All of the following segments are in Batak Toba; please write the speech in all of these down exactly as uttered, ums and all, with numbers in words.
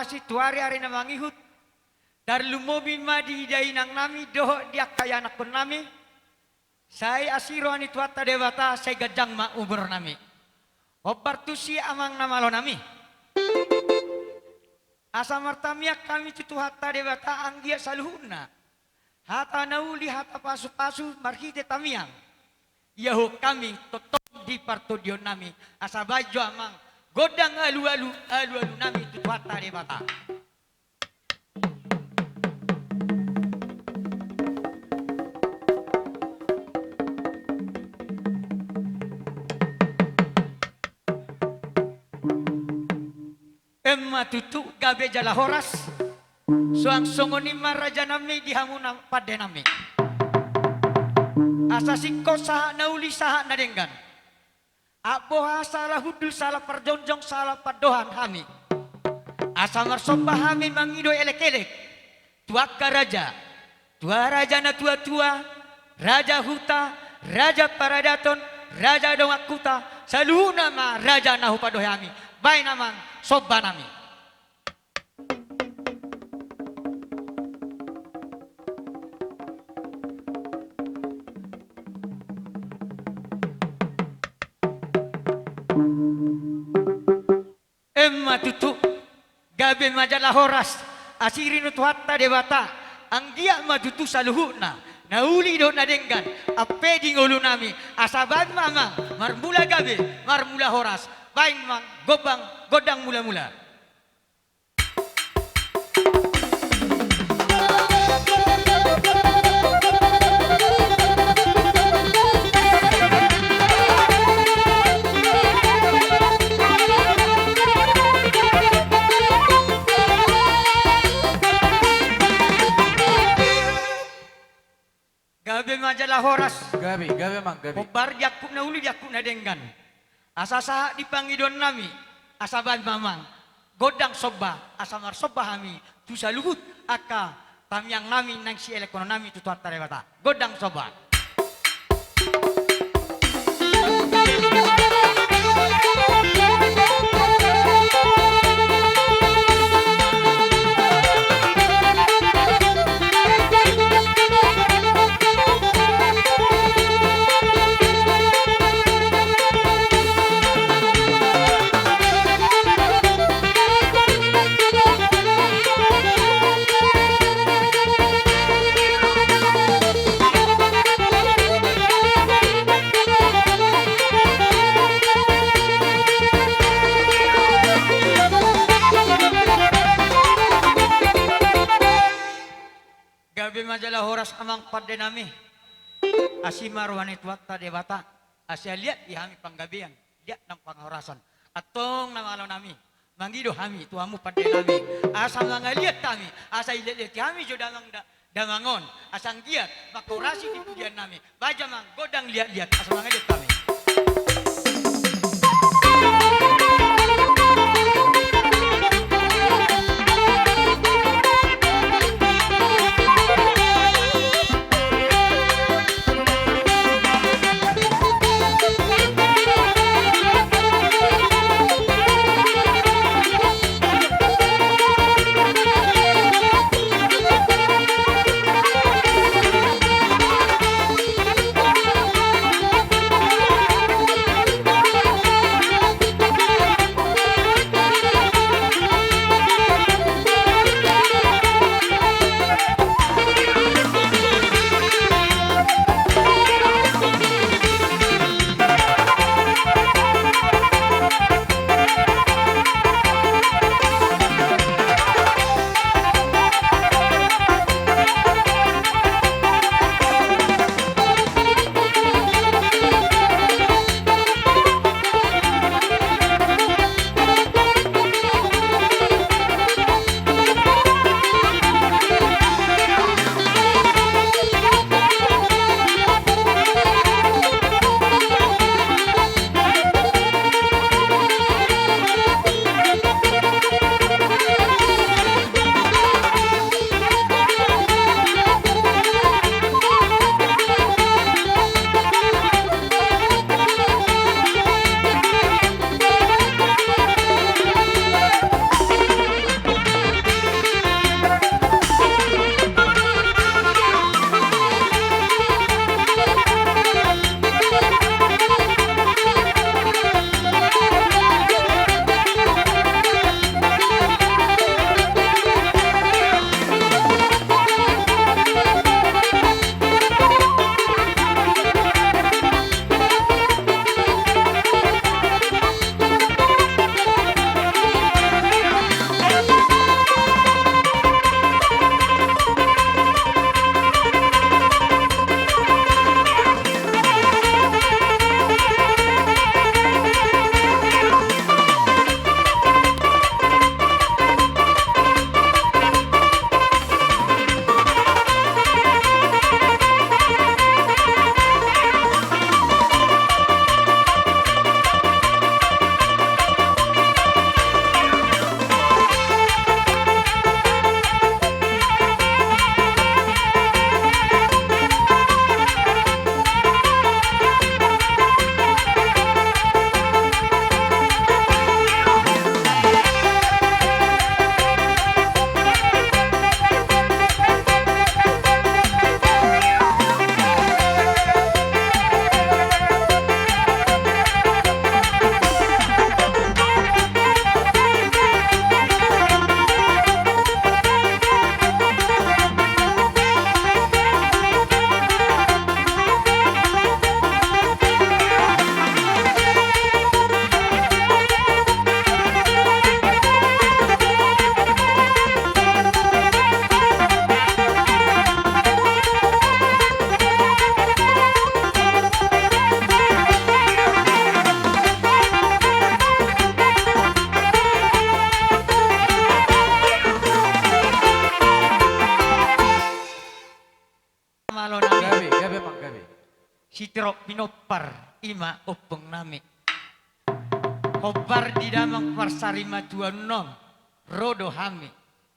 asi tu ari-ari na mangihut, tarlumobi ma di dainangnami dohot di angka ianakkonnami, sai asi roha ni Tuhanta Debata, sai ganjang ma umurnami. Hombar tusi amang na malonami. Asa martangiang hami tu Tuhanta Debata anggiat saluhutna hata na uli, hata pasu-pasu marhite tangiang, iahon hami tongtong di partondionnami, asa baen jo amang gondang alu-alu, alu-alunami tu Tuhanta Debata. Emma tutu, gabe jala horas. Suang songon i ma rajanami di hamuna pandenami. Asa singkop sahat na uli sahat na denggan. Amboha sala hundul, sala parjongjong, sala pandohan hami. Asa marsomba hami mangido elek-elek tu angka raja, tu raja na tua-tua, raja huta, raja paradaton, raja dongan huta, saluhutna ma raja na hupadohi hami. Baen amang sombanami. Emma tutu, gabe ma jala horas, asi roha ni Tuhanta Debata, anggiat ma tutu saluhutna na uli dohot na denggan ampe di ngolunami, asa baen ma amang marmula gabe, marmula horas, baen ma gombang gondang mula-mula. Gabe ma jala horas. Gabe, gabe amang, gabe. Hombar di angkup na uli, di angkup na denggan. Asa sahat di pangidoannami, asa baen ma amang gondang somba, asa marsomba hami tu saluhut angka tangiangnami naeng sielekkononnami tu Tuhanta Debata. Gondang somba. Gabe ma jala horas amang pandenami. Asi ma roha ni Tuhanta Debata, asa liat di hami panggabean, liat nang pangahorasan. Antong na malonami, mangido hami tu hamu pandenami, asa mangaliat hami, asa iliat-liat hami jo damang da-, damang on, asa anggiat mangkorasi di pudiannami. Baen jo amang gondang liat-liat, asa mangaliat hami. Sitorop pinompar i ma ompung nami. Hombar di damang parsarimatua on, ro do hami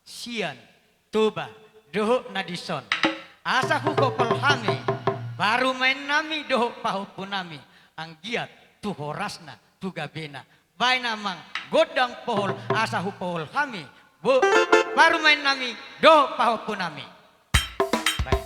sian Toba dohot na dison. Asa huhopol hami parumaen nami dohot pahompu nami, anggiat tu horasna, tu gabena. Baen amang gondang pohol, asa hupohol hami, bo, parumaen nami dohot pahompu nami. Baen.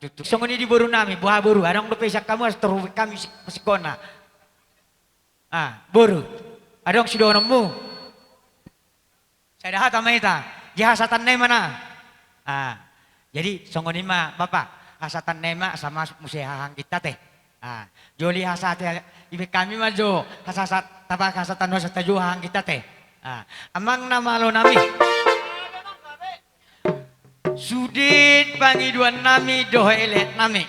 Tutu. Songon i di boru nami, boha boru, adong dope sian hamu, asa torhubung hami sik-, singkopna. Ah, boru. Adong sidohononmu? Sada hata ma hita, di hasahatan nai ma na. Ah, jadi songon i ma, Bapa, hasahatan nai ma, asa masuk muse hahaangginta te. Ah, jolo hasahatan, ipe hami ma jo, hasahatan, taba hasahatan, hasahatan jo hahaangginta te. Ah, amang na malo nami. Sude pangidoan nami dohot elean nami.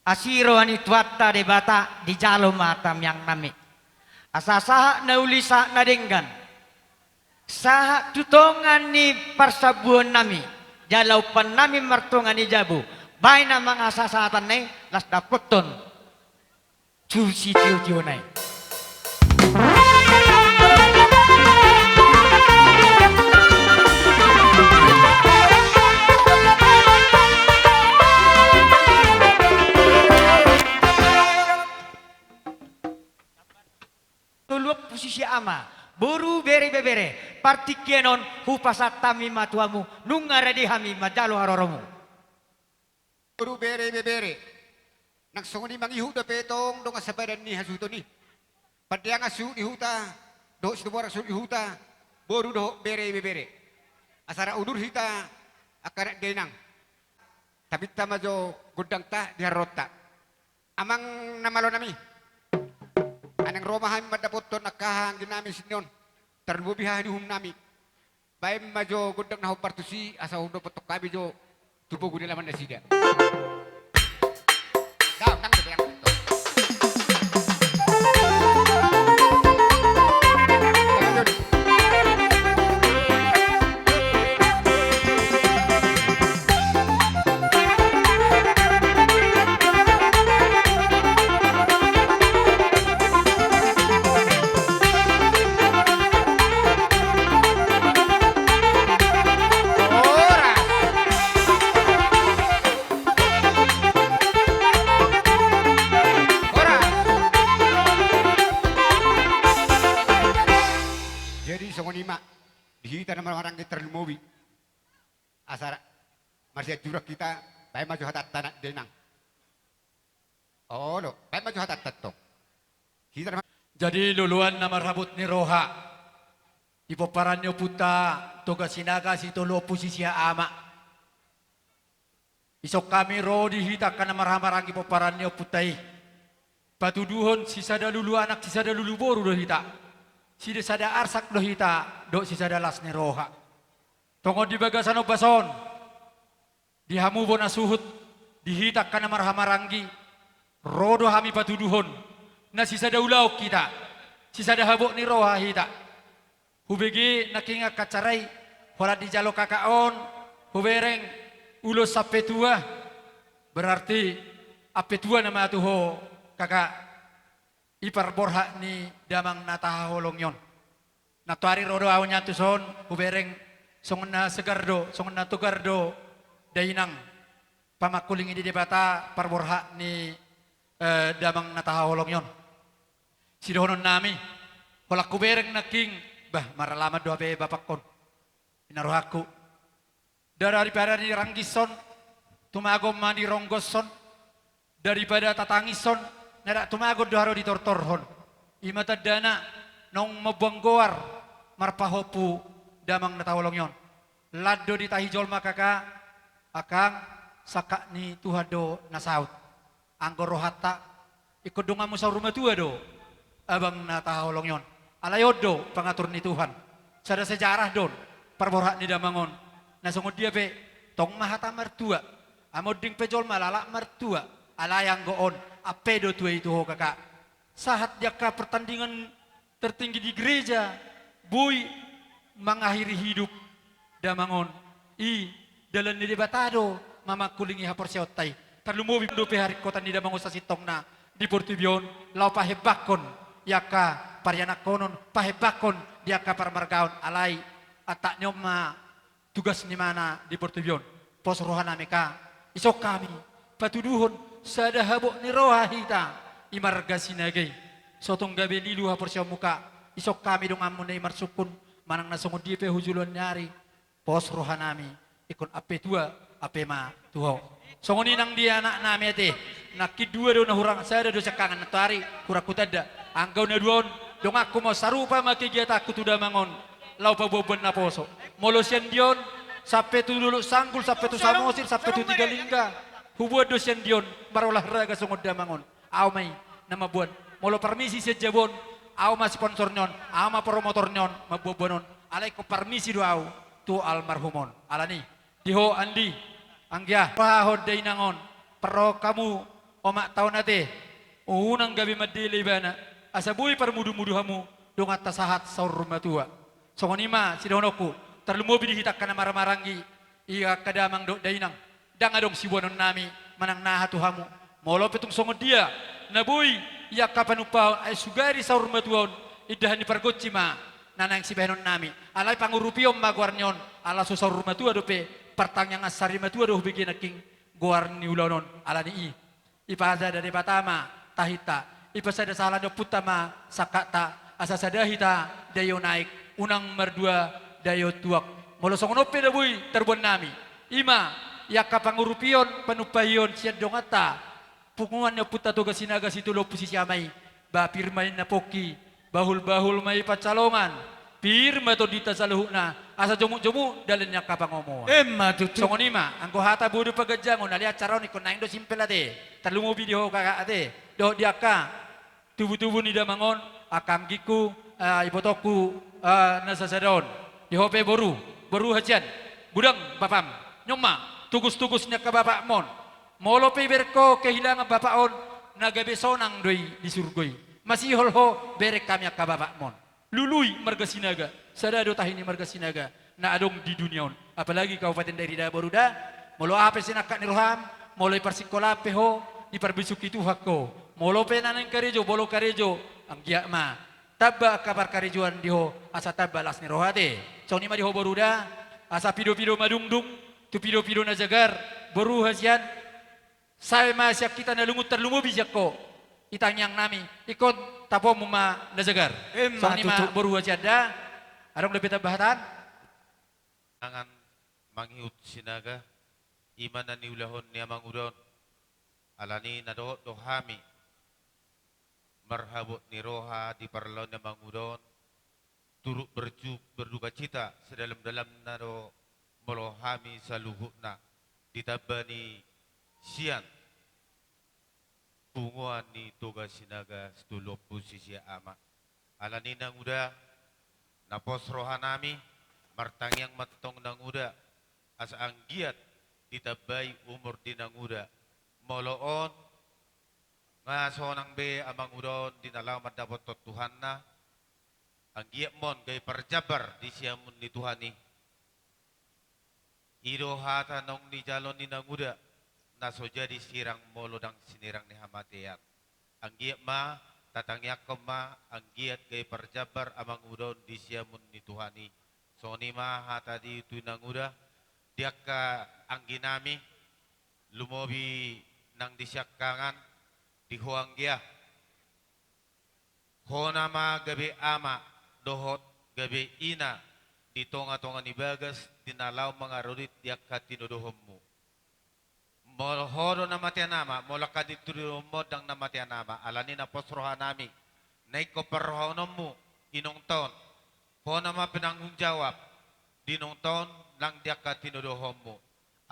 Asi roha ni Tuhanta Debata dijalo ma tangiang nami. Asa sahat na uli sahat na denggan. Sahat tu tonga ni parsambuon nami. Jala umpan nami martonga ni jabu. Baen amang hasahatan nai, laos dapothon tu sitiotio nai. Tolu ompu sisia ama, boru bere ibebere, partingkian on hupasahat hami ma tu hamu, nunga rade hami manjalo haroromu. Boru bere ibebere. Nang songon i mangihut dope tong dongan sapadan ni hasuhuton i. Pandeangan suhut di huta, dohot Situmorang suhut di huta, boru dohot bere ibebere. Asa rap udur hita, angka anak dainang. Tapinta ma jo gondangta di haroroanta. Amang na malo nami. Naeng ro ma hami mandapothon angka hahaanggi nami sian on. Tarlumobi hahaniuhum nami. Baen ma jo gondang na hombar tusi, asa hudapothon hami jo tu pogu ni alaman nasida. Dao, dang do bilang. Horas. Horas. Jadi songon i ma di hita na marhahamaranggi tarlumobi. Asa marsianjuran hita, baen ma jo hatanta anak dainang. Olo, baen ma jo hatanta tong. Hita na ma- Jadi loloan na marhabot ni roha di pomparan ni ompunta Toga Sinaga, Sitolu Ompu Sisia Ama. Dison hami ro di hita angka na marhahamaranggi pomparan ni ompunta i. Patuduhon sisada lulu anak, sisada lulu boru do hita. Sisada arsak do hita, dohot sisada las ni roha. Tongon di bagasan ombas on, di hamu bona suhut, di hita angka na marhahamaranggi, ro do hami patuduhon, na sisada ulaon hita, sisada habot ni roha hita. Hubege nangkin angka acara i, holan dijalo kakak on, hubereng ulos ampe tua, berarti ampe tua nama tu ho kakak. I parborhat ni damang na tahaholongi on. Nantoari ro do ahu nian tuson, hubereng songon na segar do, songon na togar do dainang pamangkulingi ni Debata parborhat ni, eh, damang na tahaholongi on. Sidohonon nami, holan hubereng nangkin, bah, maralaman do hape bapangkon. I na rohangku. Daripada diranggishon, tumagon ma dironggosson. Daripada tatangishon, na ndang tumagon do haru ditortorhon. I ma tandana, naung mamboan goar, marpahompu damang na tahaholongi on. Lan do ditahi jolma kaka, angkang, sangkap ni Tuhan do na saut. Anggo rohanta, ingkon donganmu saur matua do, abang na tahaholongi on. Alai on do pangatur ni Tuhan. Sada sejarah do on, parborhat ni damang on. Na songon dia pe, tong ma hata martua. Amonding pe jolma lalap martua. Alai anggo on, ampe do tua i tu ho kaka. Sahat di angka pertandingan tertinggi di gereja, boi mangakhiri hidup damang on. I, dalan ni Debata do mamangkulingi haporseaonta i. Tarlumobi dope haringkotan ni damang on sasintongna di portibi on, laho pahembangkon di angka parianakhonon, pahembangkon di angka parmargaon, alai antak ni on ma tugas ni imana di portibi on. Pos roha nami ka, dison hami patuduhon sada habot ni roha hita, i marga Sinaga i. So tung gabe lilu haporseaonmu ka, dison hami donganmu na i marsungkun, manang na songon dia pe hu joloan ni ari. Pos roha nami, ingkon ampe tua Hape ma tu ho. Songon i nang di anak nami ate. Nangkin dua do na hurang, sada do siangkangan, nantoari hurang hutanda. Anggo na dua on, donganku ma on, sarupa ma kegiatanku tu damang on. Laho paboaboan naposo. Molo sian dia on, sampe tu Dolok Sanggul, sampe tu Samosir, sampe tu Tiga Lingga. Huboan do sian dia on, marolahraga songon damang on. Au ma i na mamboan. Molo parmisi sian jabu on, au ma sponsor ni on, au ma promotor ni on, mamboanboan on. Alai ingkon parmisi do au tu almarhum on. Alani, di ho Andi, anggia, paha ho dainang on, parrohahon hamu omakta on ate, unang gabe mandele ibana, asa boi parmudumudu hamu, donganta sahat saur matua. Songon i ma sidohononku, tarlumobi di hita angka na marhahamaranggi, i angka damang dohot dainang, ndang adong siboanon nami manang na aha tu hamu. Molo pe tung songon dia na boi i angka panumpaon, ai sugari saur matua on, indahan ni pargonsi ma na naeng sibahenon nami. Alai pangurupion ma goar ni on, ala so saur matua dope, partangiangan sari matua do hubege nangkin goar ni ulaon on. Alani i, ipasada Debata ma tahinta, ipasada sahala ni ompunta ma sangkapta, asa sada hita Dayo Naek, unang mardua Dayo Tuak. Molo songon on pe na boi tarboan nami, i ma i angka pangurupion, panumpahion sian donganta, punguan ni ompunta Toga Sinaga Situlu Ompu Sisiama i, ba pir ma inna pongki, bahulbahul ma i pansalongan, pir ma tondinta saluhutna, asa jomukjomuk dalan ni angka pangomoan. Emma tutu. Songon i ma, anggo hata bodo paganjangon, alai acara on ingkon naeng do simpel ate, tarlumobi di ho kakak ate, dohot di angka tubutubu ni damang on, angka anggingku, ah, ibotongku, ah, na sasada on. Di ho pe boru, boru Hasian, godang bapam. Nion ma, tugustugus ni angka bapakmon. Molo pe ibereng ho kehilangan bapak on, na gabe sonang do i di surgo i. Masihol ho bereng hami angka bapakmon. Lului marga Sinaga, sada do tahi ni marga Sinaga na adong di dunia on. Apalagi Kabupaten Dairi da, boru da, molo aha pe sinangkap ni roham, molo iparsikolaan pe ho, iparbisuhi Tuhan ho. Molo pe na naeng karejo, molo karejo, anggiat ma tamba angka parkarejoan di ho, asa tamba las ni roha ate. Songon i ma di ho boru da, asa pidopido madungdung, tu pidopido na jagar, boru Hasian, sae ma sian hita na lungun, tarlumobi sian ho. I tangiang nami, ingkon tapuonmu ma na jagar. Emma tutu. Songon i ma boru Hasian da, adong dope tambahatan? Angan mangihut Sinaga, i ma na niulahon ni amanguda on. Alani na dohot do hami marhabot ni roha di parlaon ni amanguda on, turut berju-, berdukacita sedalam-dalamna do molo hami saluhutna ditamba ni sian punguan ni Toga Sinaga Situlu Ompu Sisiama. Alani nanguda, na pos rohanami, martangiang ma tongtong nanguda, asa anggiat ditambai umur di nanguda. Molo on nga sonang be amanguda on di na laho mandapothon Tuhanna, anggiat ma on gabe parjambar di siamun ni Tuhan i. I do hata naung nijalo ni nanguda, na so jadi sirang molo ndang sinirang ni hamatean. Anggiat ma, tatangiangkon ma, anggiat gabe parjambar amanguda on di siamun ni Tuhan i. Songon i ma hata di tu nanguda, di angka angginami, lumobi nang di siangkangan, di ho anggia. Hona ma gabe ama, dohot gabe ina, di tongatonga ni bagas, di na laho mangaradot di angka tinodohonmu. Molo ho do na matean ama, molo angka di tinodohonmu ndang na matean ama, alani na pos rohanami, na ingkon parrohaononmu, inongta on. Hona ma penanggung jawab, di inongta on nang di angka tinodohonmu.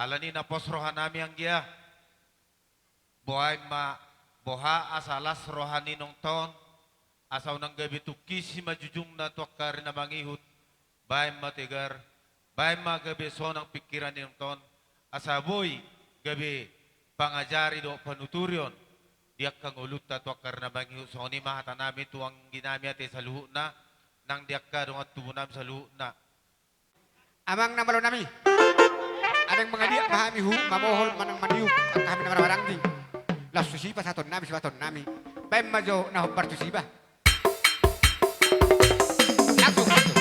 Alani na pos rohanami anggia. Boha ma, boha asa las roha ni inongta on, asa unang gabe tungki simanjujungna tu angka ari na mangihut, baen ma tegar, baen ma gabe sonang pingkiran ni inongta on, asa boi gabe pangajari dohot panuturion di angka ngolunta tu angka ari na mangihut. Songon i ma hatanami tu angginami ate saluhutna, nang di angka dongan tubunami saluhutna. Amang na malo nami. Adong mangaliat ma hami hu, mamohol manang maniup, angka hami na marhahamaranggi. Laos tusi pasahatonnami, sipasahatonnami. Baen ma jo na hombar tusi ba. Langsung, langsung.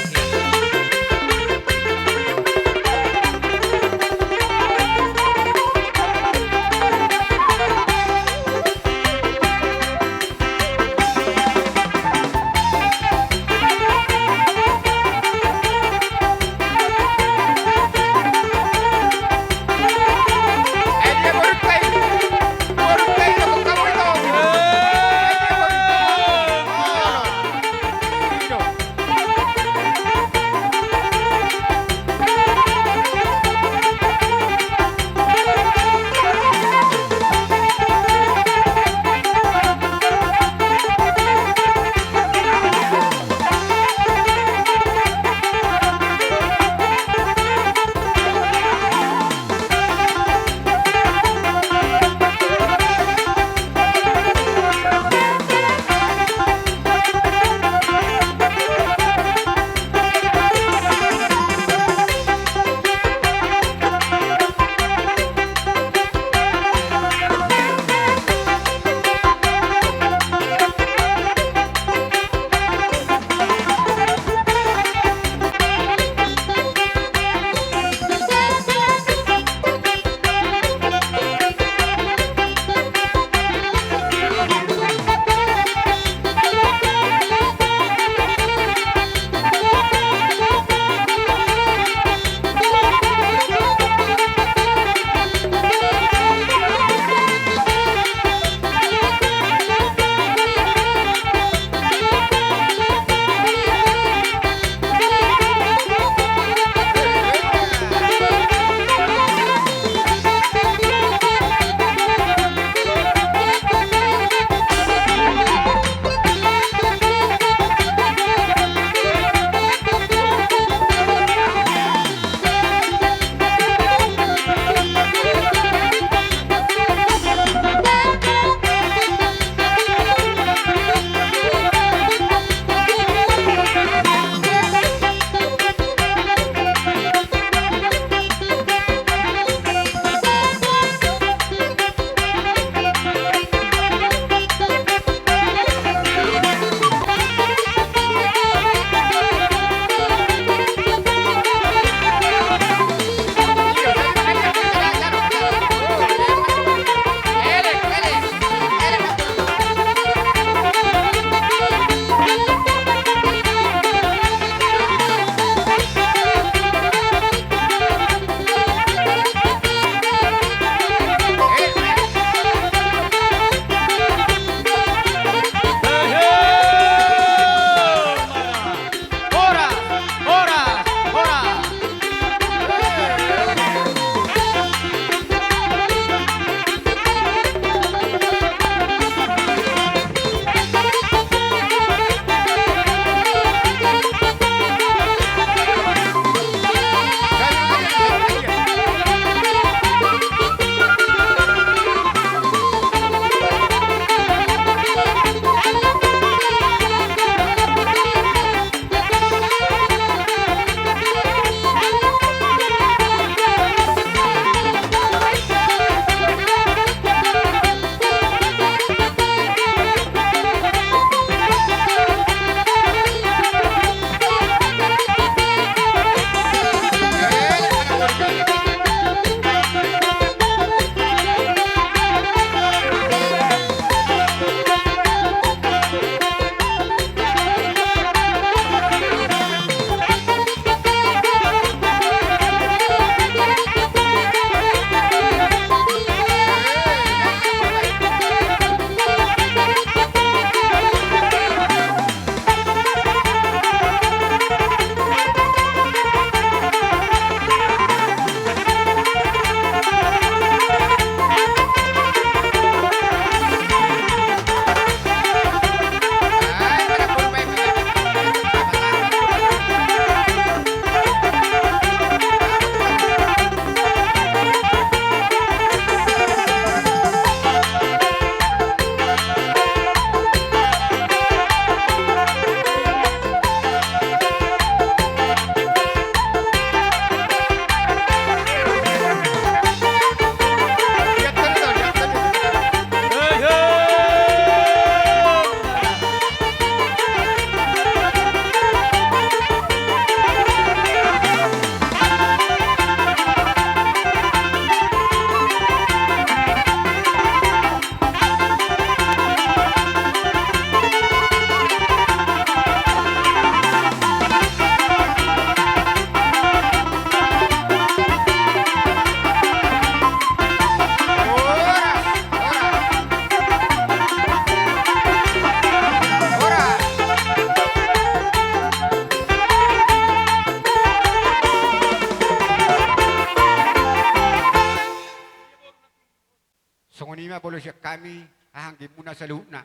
molo sian hami, haha anggi muna saluhutna.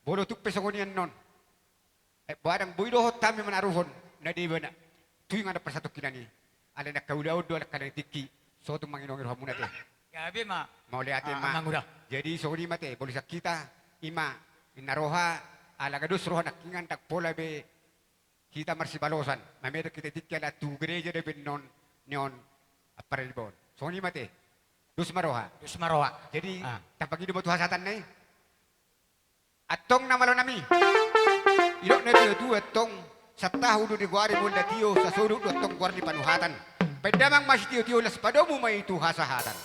Molo tung pe songon i annon. Eh, boha ndang boi dohot hami manaruhon na deba na. Tu inganan parsatongkinan i. Alai na angka ulaon do, alai angka na tingki. So tung manginongi rohamuna te. Gabe ma. Mauliate ma. Amang uda. Jadi songon i ma te, molo sian hita, i ma, inna roha, ala gados roha nangkiningan ndang pola be hita marsibalosan. Mamedok hita tingki ala tu gereja do be annon, nion, apara di bon. Songon i ma te. Dos ma roha. Dos ma roha. Jadi, tapagido ma tu hasahatan na i. Antong na malo nami. Didok na tua-tua antong, santahu do digoari mual na tio, sasodok do antong goar ni panuhatan. Baen damang ma sitio-tio, laos padomu ma i tu hasahatan.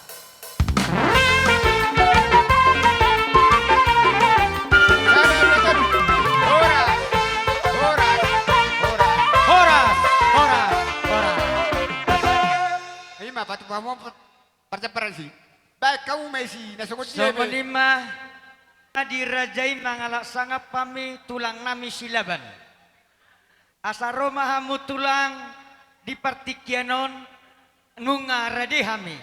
Horas, horas, horas. Horas, horas, horas. Ima, patupa mo. Parjambaran si. Baen hamu ma isi na songon dia. Songon i ma, na di raja i mangalap sangap hami tulang nami Silaban. Asa ro ma hamu tulang di partingkian on, nunga rade hami.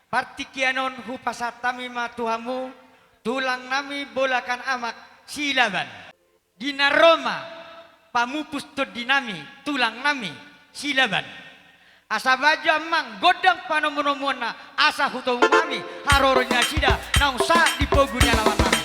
Partingkian on hupasahat hami ma tu hamu, tulang nami Bolakan Amak Silaban. Di na ro ma pamupus tondi nami, tulang nami, Silaban. Asa bahen jo amang gondang panomu-nomuanna, asa hutomu hami haroro ni nasida naung sahat di pogu ni alaman nami.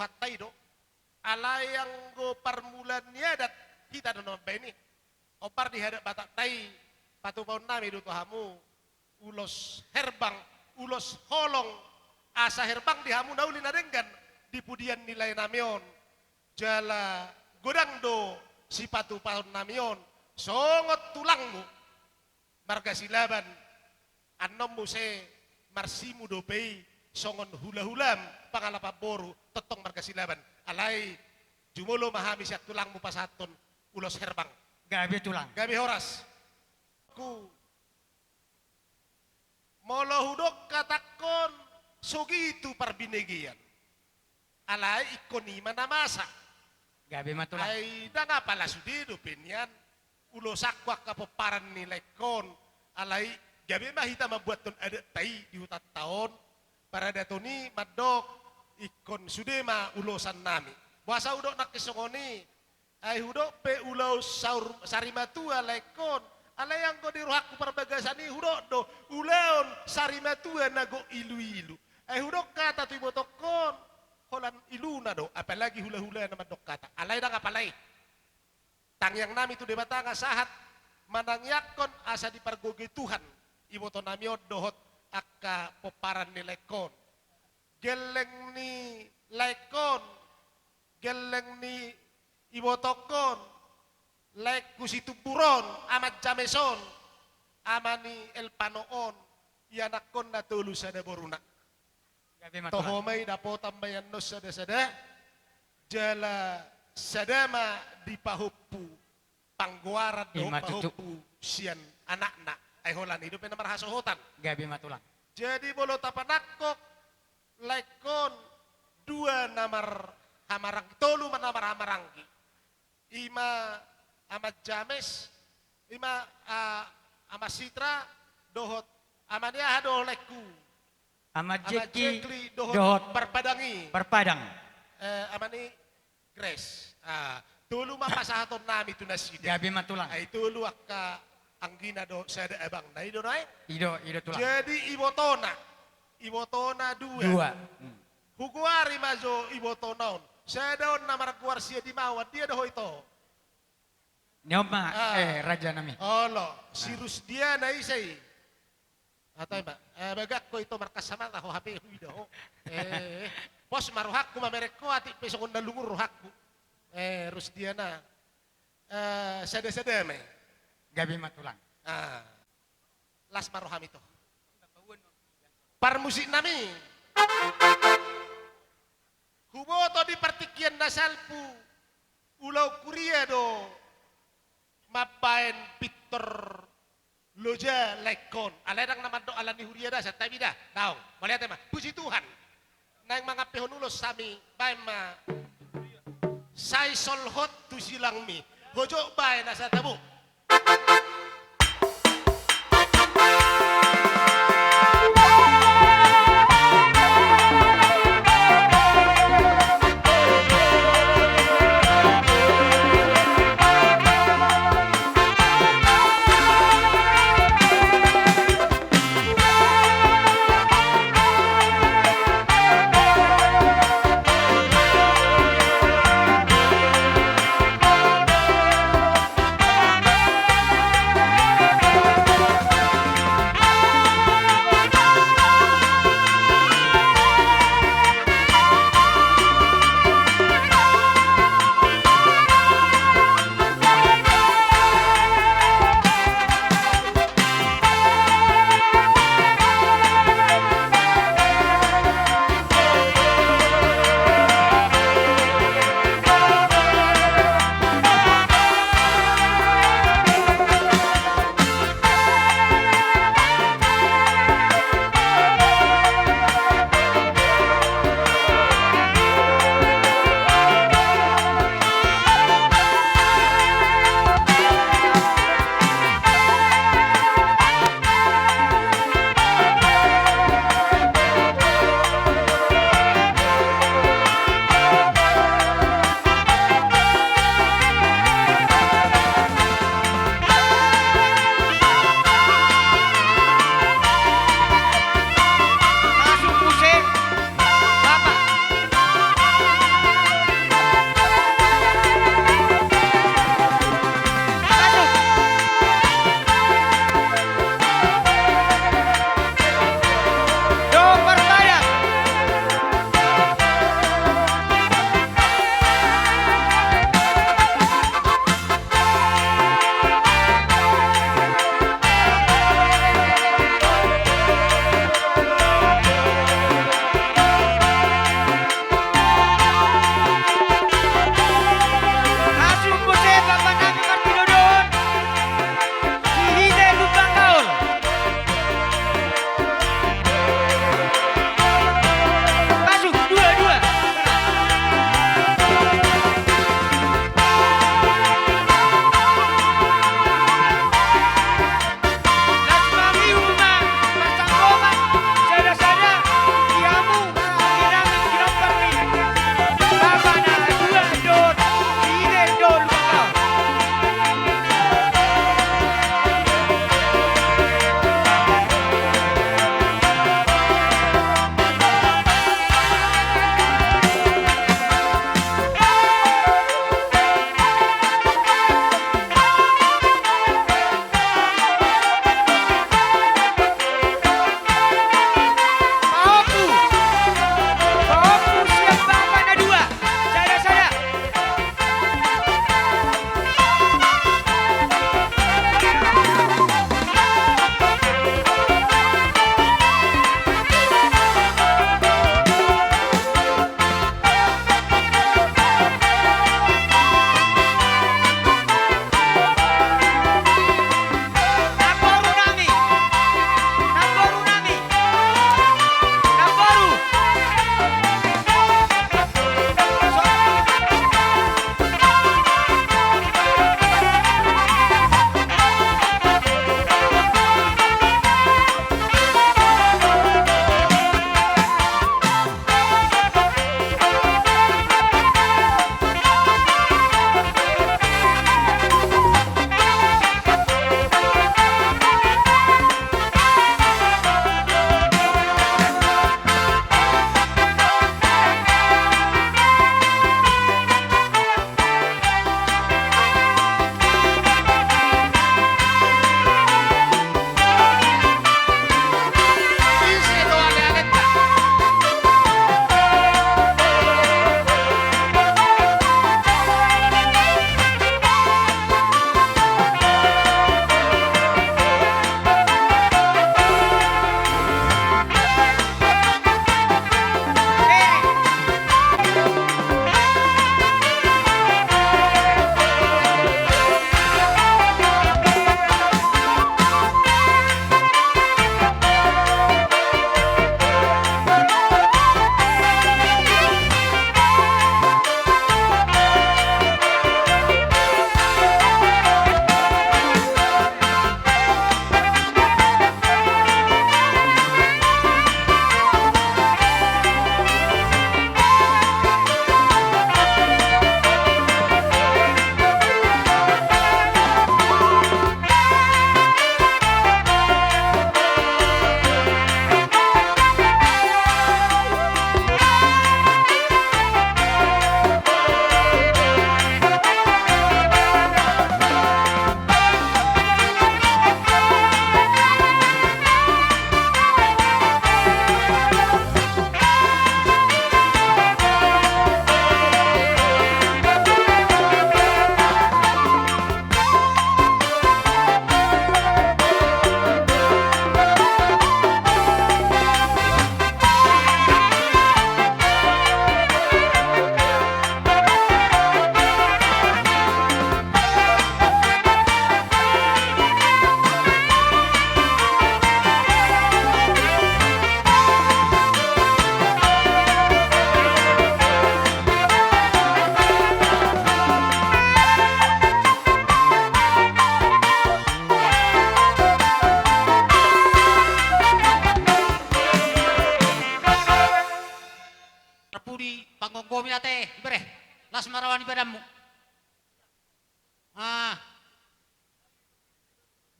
Batak i do. Alai anggo parmulaan ni adat, hita do na mambaen i. Ompar di adat Batak i, patupaonnami do tu hamu, ulos herbang, ulos holong, asa herbang di hamu na uli na denggan di pudian ni laenami on. Jala godang do sipatupaonnami on, songon tulangmu marga Silaban, annon muse marsimu dope i songon hulahulam pangalapan boru, tongtong marga Silaban. Alai jumolo ma hami sian tulangmu pasahathon ulos herbang. Gabe tulang. Gabe horas. Ku Molo hudok hatangkon, sogitu parbinegean. Alai ingkon i ma na masa. Gabe ma tulang. Ai ndang apala sude dope nian ulosanku angka pomparan ni laengkon. Alai gabe ma hita mambuathon adatta i di hutanta on. Paradaton i mandok ingkon sude ma ulosannami. Boasa hudok nangkin songon i? Ai hudok pe ulaon saur, sarimatua laengkon. Alai anggo di rohangku parbagasan i hudok do ulaon sarimatua na gok iluilu. Ai hudok hata tu ibotongkon, holan iluna do, apalagi hulahulana mandok hata. Alai ndang apala i. Tangiangnami tu Debata nga sahat manangiangkon asa dipargogoi Tuhan ibotonami on dohot angka pomparan ni laengkon. Gelleng ni laengkon, gelleng ni ibotongkon, laengku Situmbur on, Ama James on, ama ni Elpano on, ianakhonna tolu sada boruna. Gabe ma tulang. Toho ma i, dapotan ma i annon sadasada, jala sada ma dipahompu panggoaran dohot pahompu sian anakna. Ai holan i dope na marhasohotan. Gabe ma tulang. Jadi molo tapanangkok laengkon, dua na marhamaranggi, tolu ma na marhamaranggi. Ima Ama James, ima, ah, Ama Sitra, dohot ama ni aha do laengku? Ama Jekli dohot Parpadang i. Parpadang. Eh, ama ni Grace. Ah, tolu ma pasahatonnami tu nasida. Gabe ma tulang. Ai tolu angka anggina dohot sada abangna i do nai. I do, i do tulang. Jadi ibotona. Ibotona dua. Dua. Hmm. Hugoari ma jo ibotona on. Sada on na margoar Siadimawan, dia do ho ito? Ni on ma, eh, rajanami. Olo, si Rusdiana ise i? Atau ma, eh, bagak ho ito markasamata ho hape huida ho. Eh, pos ma rohangku mamereng ho, atik pe songon na lungun rohangku. Eh, Rusdiana. Eh, sada-sada ma i. Gabe ma tulang. Ah. Las ma rohami to. Parmusiknami. Huboto di partingkian na salpu, ulaon huria do mambaen pintor loja laengkon. Alai ndang na mandok ala ni huria da, santabi da. Daong, mauliate ma. Puji Tuhan. Naeng mangampehon ulos hami, baen ma. Sai solhot tu silangmi. Hojok baen asa tabo.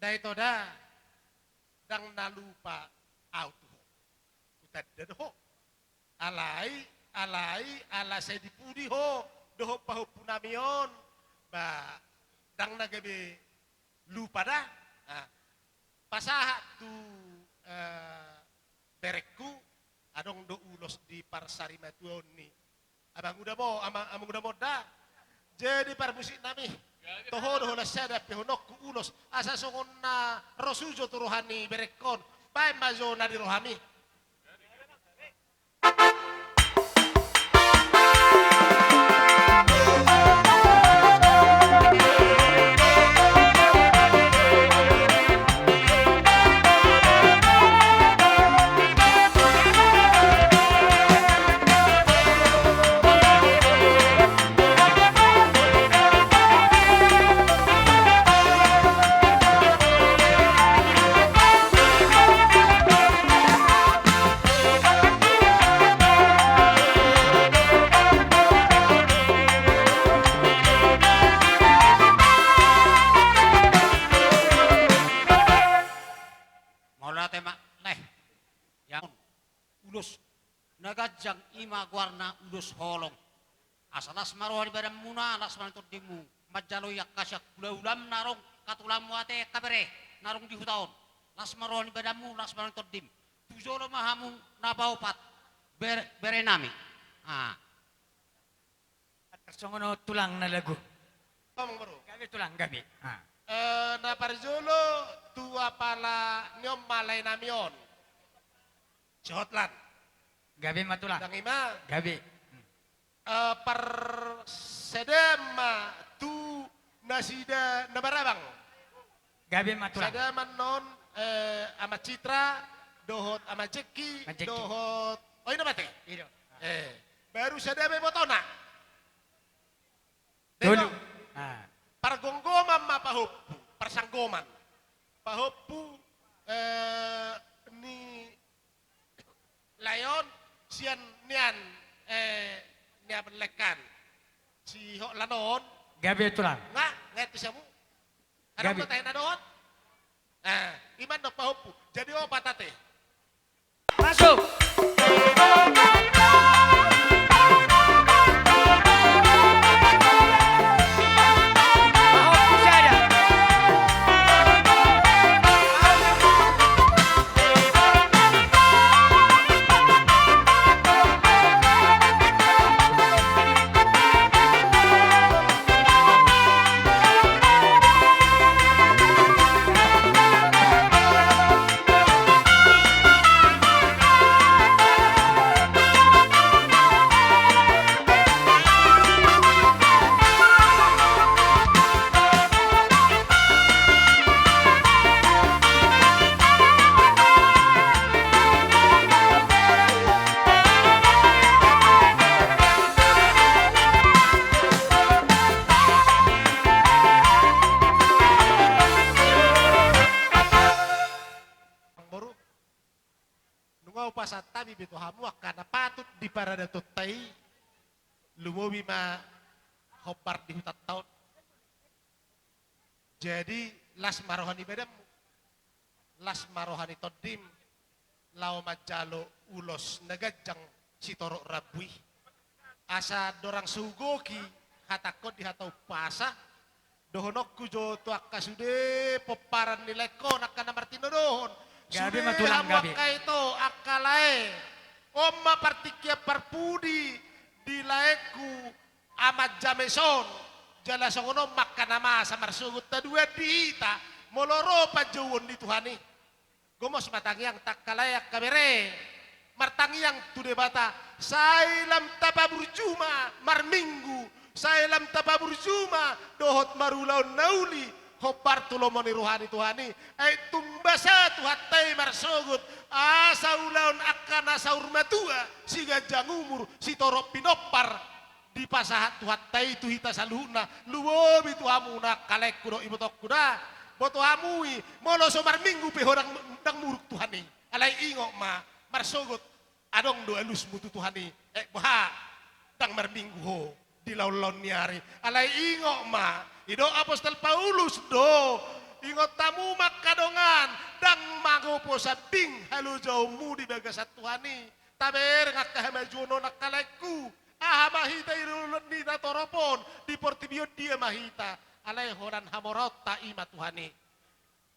Ndang ito da, ndang na lupa au tu ho. Hutanda do ho. Alai, alai, ala sai di pudi ho dohot pahompunami on, ba, ndang na gabe lupa da. Nah, pasahat tu, eh, berengku, adong do ulos di parsarimatuaon ni amanguda mo, ama-, amanguda mo da. Jadi parmusiknami, toho do holan sada pe honongku ulos, asa songon na ro sujo tu roha ni berengkon, baen ma jo na di rohami. Mauliate ma, leh. Yang ulos na ganjang i ma goarna ulos holong. Asa las ma roha ni badanmuna, las ma roha ni tondimuna, manjalo i angka sian hulahulam na ro, angka tulang, mauliate angka bere na ro di huta on. Las ma roha ni badanmu, las ma roha ni tondim. Tu jolo ma hamu na paopat, bere, berenami. Ah. Tarsongon on tulang na lagu. Ngomong baru. Gabe tulang, gabe. Ah. Eh, na parjolo tu apala ni on ma laenami on. Si Hotlan. Gabe ma tulang. Ndang i ma. Gabe. Hmm. Eh, parsadaan ma tu nasida na marabang. Gabe ma tulang. Sada ma non, eh, Ama Citra, dohot Ama Jeki, Ama Jeki. Dohot, oh, i na mate. I do. Eh, baru sada ma ibotona. Tolu. Tengok. Ah. Pargomgoman ma pahompu, parsanggoman. Pahompu, eh, ni lae on, sian nian, eh, nian lekan. Si Hotlan on. Gabe tulang. Nga, nga tu samu. Gabe. Adong do tahe na dohot. Ah, i ma annon pahompu. Jadi opat ate. Masuk. Boru. Nunga hupasahat hami be tu hamu angka na patut di paradatonta i, lumobi ma hombar di hutanta on. Jadi, las ma roha ni badanmu, las ma roha ni tondim, laho manjalo ulos na ganjang sitorop rambu i. Asa dorang so hugohi hatangkon di hata umpasa, dohononku jo tu angka sude pomparan ni laengkon, angka na martinodohon. Gabe ma tulang, gabe. Sude hamu angka ito, angka lae. On ma partingkian parpudi di laengku, Aman James on. Jala songon on ma angka na masa marsogot haduan di hita, molo ro panjouon ni Tuhan i. Gomos ma tangiang ta angka lae angka bere. Martangiang tu Debata, sai lam tapaburju ma marminggu, sai lam tapaburju ma dohot marulaon na uli, hombar tu lomo ni roha ni Tuhan i. Ai tung basa Tuhanta i marsogot, asa ulaon angka na saur matua, siganjang umur, sitorop pinompar. Dipasahat Tuhanta i tu hita saluhutna, lumobi tu hamu na angka laengku dohot ibotongku da. Boto hamu i, molo so marminggu pe ho ndang, ndang muruk Tuhan i. Alai ingot ma, marsogot, adong do alusmu tu Tuhan i. Eh, boha, ndang marminggu ho di laonlaon ni ari. Alai ingot ma, didok apostel Paulus do, Ingot hamu ma angka dongan, ndang mangopo sambing halojaonmu di bagasan Tuhan i. Tabereng angka hamajuon on angka laengku. Aha ma hita i ulaon ni natorop on, di portibi on dia ma hita. Alai holan hamoraonta i ma Tuhan i.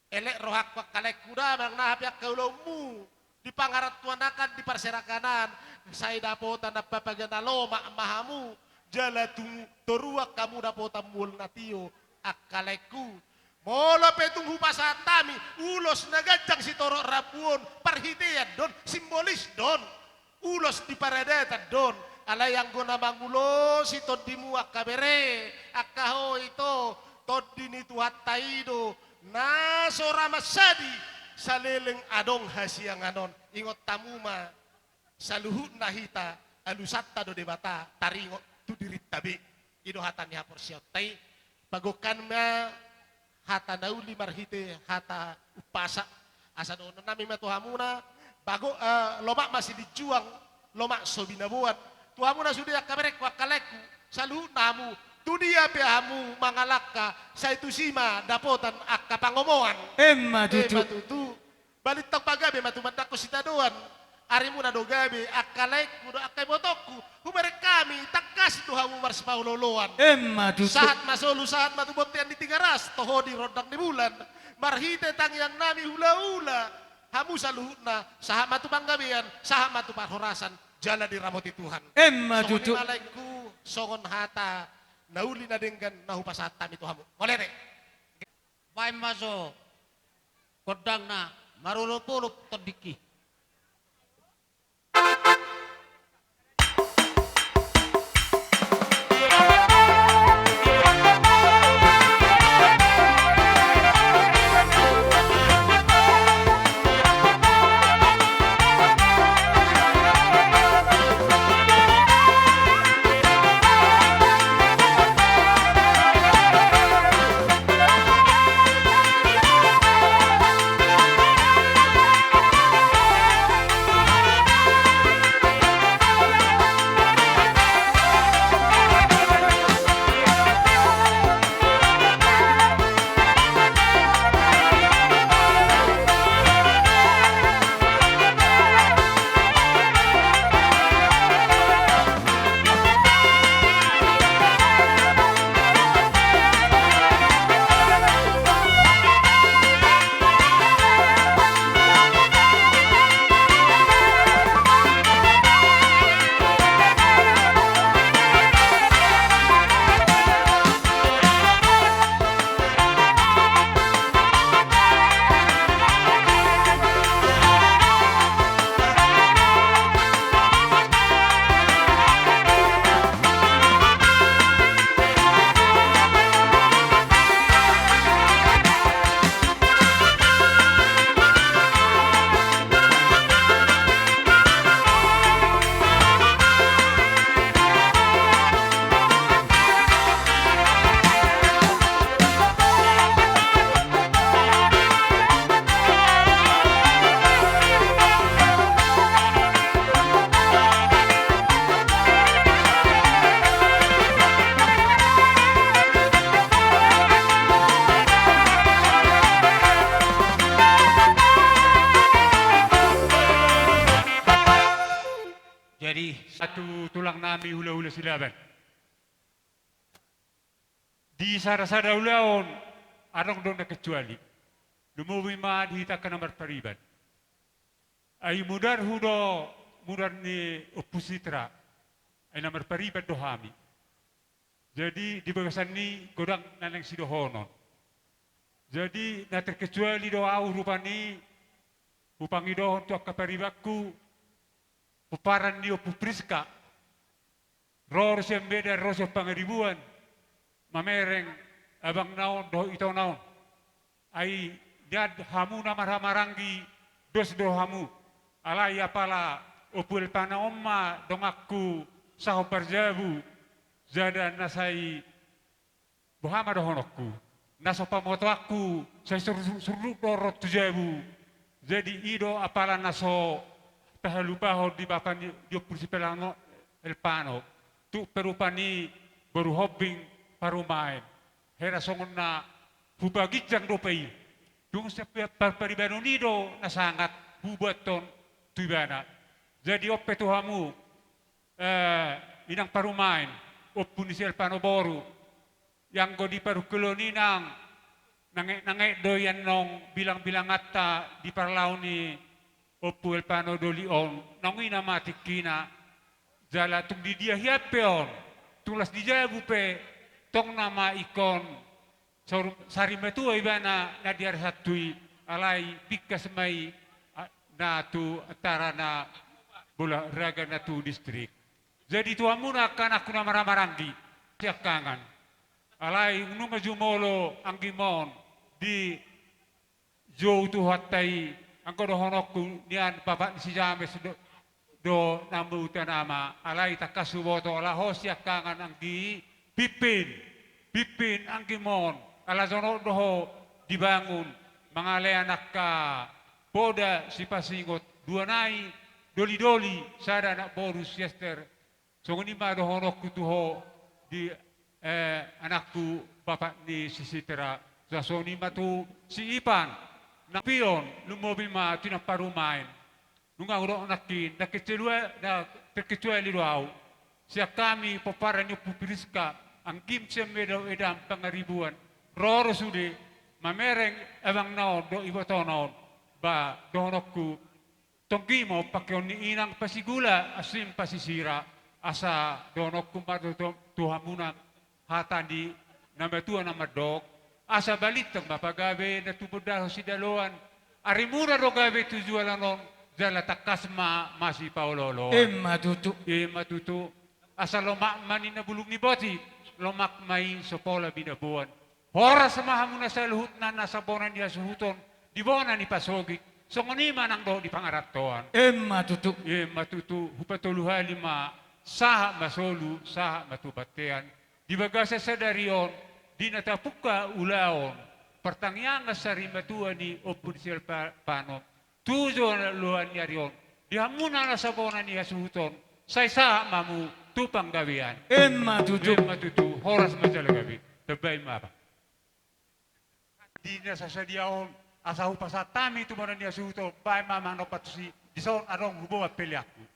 Elek rohangku angka laengku, da manang na aha pe angka ulaonmu di pangarantoan, angka di parseraganan, sai dapotan ampapaga na lomak ma hamu, jala tu toruan hamu dapotan mual na tio angka laengku. Molo pe tung hupasahat hami ulos na ganjang sitorop rambu on, parhitean do on, simbolis do on. Ulos di paradatan do on, alai anggo na mangulosi tondimu angka bere, angka ho ito, tondi ni Tuhanta i do, na so ra mansadi, saleleng adong hasiangan on. Ingot hamu ma, saluhutna hita, alusanta do Debata, taringot tu dirinta be. I do hata ni haporseaonta i, pagokhon ma hata na uli marhite hata umpasa. Asa dohonon nami ma tu hamuna, bago, eh, lomak ma silinjuang, lomak so binaboan. Tu hamuna sude angka berengku, angka laengku, saluhutna hamu, tu dia pe hamu mangalangka, sai tusi ma dapotan angka pangomoan. Emma tutu. Emma tutu. Balintang pagabe ma tumandangkon sitadoan. Arimuna do gabe, angka laengku dohot angka ibotongku. Hubereng hami, tangkas do hamu marsipaolooloan. Emma tutu. Sahat ma solu, sahat ma tu bontean ni Tigaras, toho di rondang ni bulan. Marhite tangiang nami hulahula, hamu saluhutna, sahat ma tu panggabean, sahat ma tu parhorasan, jala diramoti Tuhan. Emma tutu. Songon i ma laengku, songon hata na uli na denggan na hupasahat hami tu hamu. Mauliate. Baen ma jo gondangna, marolopolop tondingki. Jadi, sahat tu tulang nami hulahula Silaban. Di sada-sada ulaon, adong do na kecuali. Lumobi ma di hita angka na marpariban. Ai mudarhu do, mudar ni Ompu Sitra. Ai na marpariban do hami. Jadi, di bagasan ni godang na naeng sidohonon. Jadi, na terkecuali do ahu rupani, hupangidohon tu angka paribanku, pomparan ni Ompu Priska. Ro do sian Medan, ro sian Pangaribuan, mamereng abangna on dohot itona on. Ai nian hamu na marhahamaranggi, dos do hamu. Alai apala Ompu Elpana on ma donganku sahombar jabu, jala na sai, boha ma dohononku, na so pamotoanku sai sur-, surduk do ro tu jabu. Jadi i do apala na so tahalupahon di bapa ni, di Ompu si Pelango Elpano. Tu perupa ni boru hombing parumaen. Hera songon na hupaginjang dope i. Dung sian pe-, par-, paribanon i do na sangat hubuathon tu ibana. Jadi on pe tu hamu, eh, inang parumaen, Ompu ni Sialpano boru, anggo di parungkilon i nang, nangek-nangek do i annon bilang-bilanganta di parlao ni Ompu Elpano doli on, naung i nama tingkina, jala tung di dia hian pe on, tung las di jabu pe, tong nama ingkon sar-, sarimatua ibana na di ari Sabtu i, alai bingkas ma i, a, na tu antara na bola raga na tu distrik. Jadi tu hamuna angka anakku na marhahamaranggi siangkangan. Alai nunga jumolo anggimon di jou Tuhanta i, anggo dohononku nian bapak ni si James do, do na mauta nama, alai tangkas huboto ala ho siangkangan anggi, pimpin, pimpin anggimon, ala jonok do ho dibangun, mangalean angka poda sipasingot, dua nai, doli-doli, sada anak boru si Ester, songon i ma dohononku tu ho di, eh, anakku bapak ni si Sitra, songon i ma tu si Ipan, na pion, lumobi ma tu inang parumaen. Nunga hudok nangkin, na kecuali, na terkecuali do au. Sian hami pomparan ni Ompu Priska, anggim sian Medan, Medan Pangaribuan, ro do sude, mamereng abangna on dohot ibotona on, ba dohononku, tonggi ma on pakeon ni inang pasigula, asing pasisira, asa dohononku ma tu, tu, tu hamuna hata ni na matua na mandok, asa balintang ma pagabe na tumundalhon sidaloan, arimuna do gabe tu jualan on, jala tangkas ma masipaolo-oloan. Ima tutu. Ima tutu. Asa lomak ma ninna bulung ni botik, lomak ma i so pola binaboan. Horas ma hamuna saluhutna nasa bona ni hasuhuton, di bona ni pasogit, songon i ma nang dohot di pangarantoan. Ima tutu. Ima tutu, hupatolu hali ma, sahat ma solu, sahat ma tu bontean. Di bagasan sadari on, di na tapungka ulaon, partangiangan sarimatua ni Ompu ni Sialpano, tu joloan ni ari on, di hamuna nasa bona ni hasuhuton, sai sahat ma hamu tu panggabean. Ima tutu. Ima tutu, horas ma jala gabe. Tambai ma, Pak. Di na sasadia on, asa hupasahat hami tu bona ni hasuhuton, baen ma amang na ompatusi, dison adong huboan peleanku.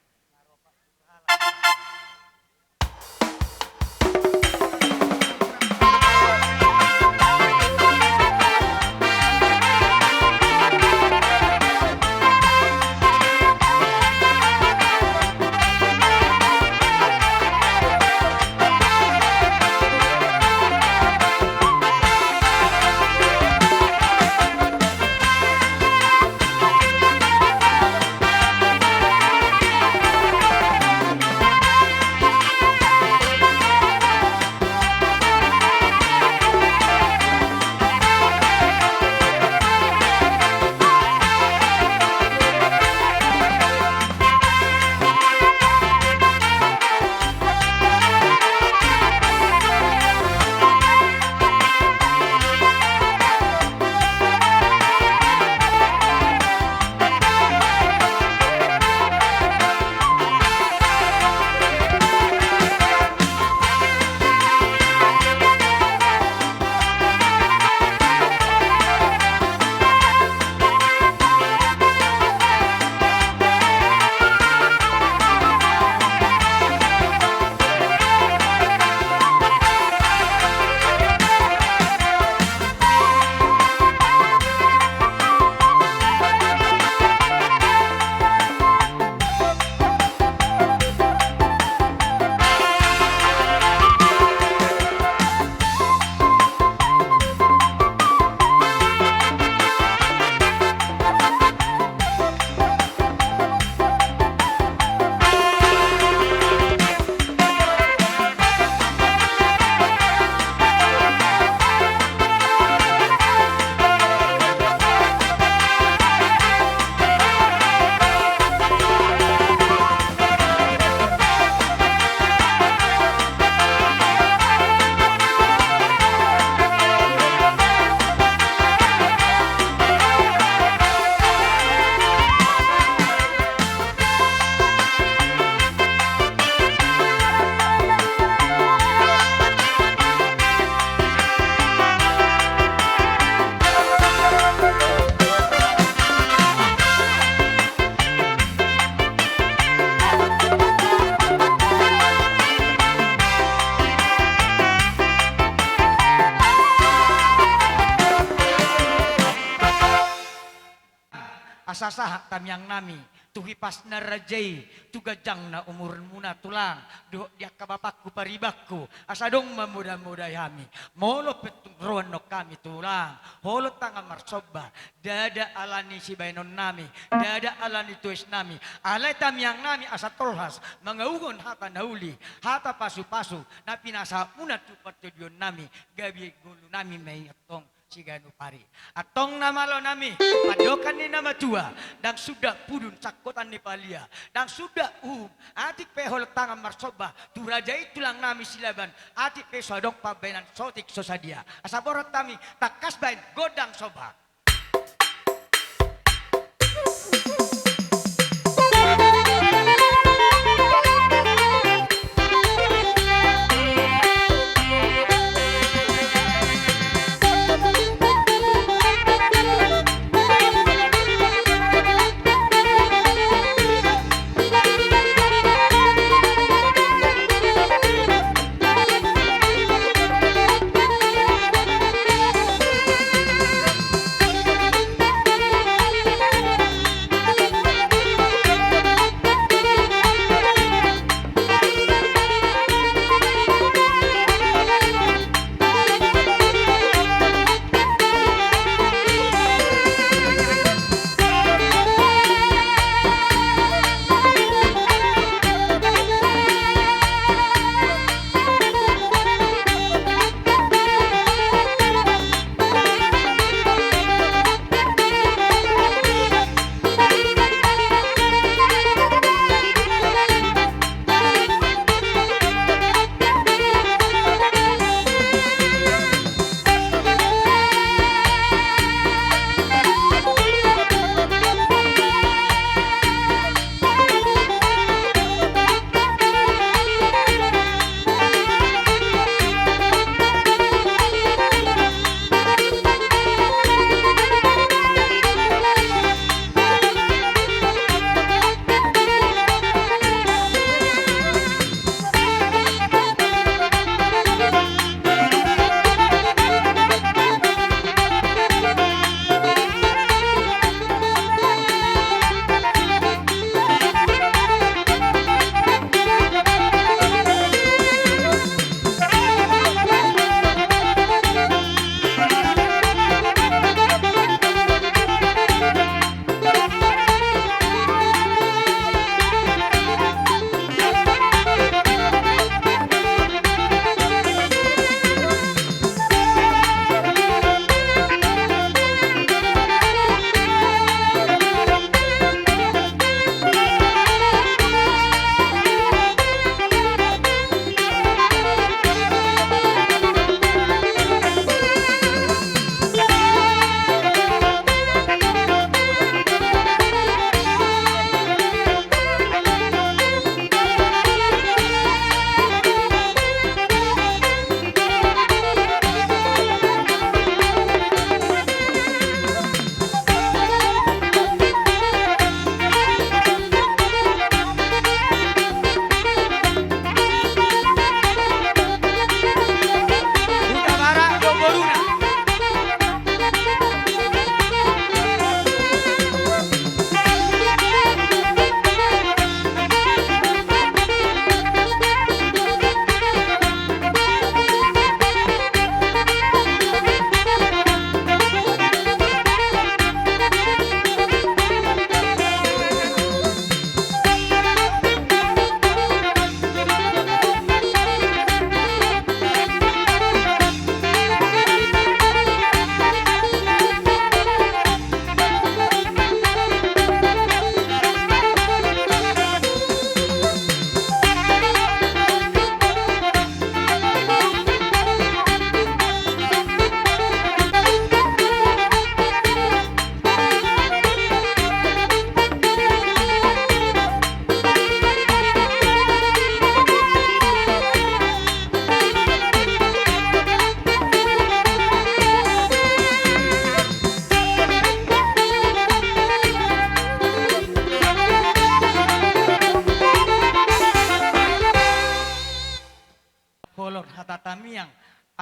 Asa sahat tangiang nami tu hipasna raja i, tu ganjangna umurmuna tulang, dohot di angka bapakku paribanku, asa adong mamodamodai hami. Molo pe tung ro annon hami tulang, holong tangan marsomba, ndada alani sibaenon nami, ndada alani toes nami, alai tangiang nami asa tolhas mangauhon hata na uli, hata pasupasu na pinasahatmuna tu partondion nami, gabe ngolu nami ma i antong siganup ari. Antong na malo nami, pandohan ni na matua, ndang suda pudun sangkotan ni palia, ndang suda uhum, atik pe holong tangan marsomba tu raja i tulang nami Silaban, atik pe so adong pambahenan sotik so sadia. Asa borhat hami, tangkas bahen gondang somba.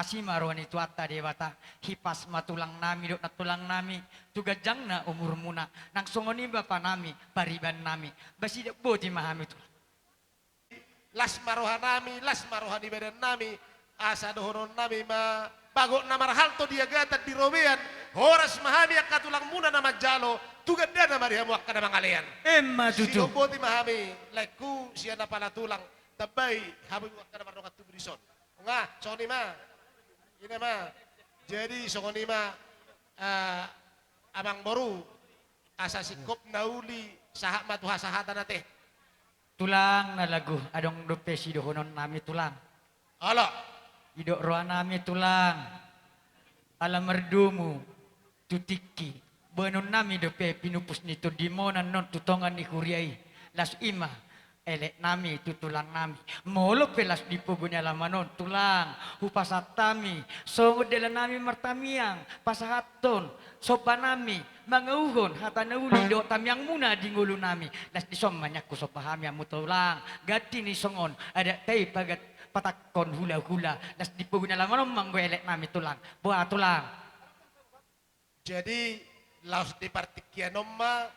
Asi ma roha ni Tuhanta Debata, hipas ma tulang nami dohot nantulang nami tu ganjangna umurmuna, nang songon i bapa nami, pariban nami, ba sidok boti ma hami tulang. Las ma roha nami, las ma roha ni badan nami, asa dohonon nami ma, bagot na marhalto di agatan di robean, horas ma hami angka tulangmuna na manjalo, tu gandana ma di hamu angka na mangalean. Emma tutu. Sidok boti ma hami, laengku sian apala tulang, tambai hamu angka na mardongan tubu dison. Nga, songon i ma. Ina ma. Jadi songon i ma, eh, amangboru, asa singkop na uli, sahat ma tu hasahatan ate. Tulang na lagu, adong dope sidohonon nami tulang. Olo. Didok roha nami tulang. Ala mardomu tu tingki, boanon nami dope pinupus ni tondimuna annon tu tonga ni huria i. Laos i ma elek nami tu tulang nami. Molo pe laos di pogu ni alaman on tulang, hupasahat hami songon dalan nami martamiang, pasahathon somba nami, mangauhon hata na uli dohot tamiangmuna di ngolu nami. Laos dison ma nian husomba hami hamu tulang, ganti ni songon adat ta i pagat-, patakkon hulahula. Laos di pogu ni alaman on ma anggo elek nami tulang. Boha tulang. Jadi laos di partingkian on ma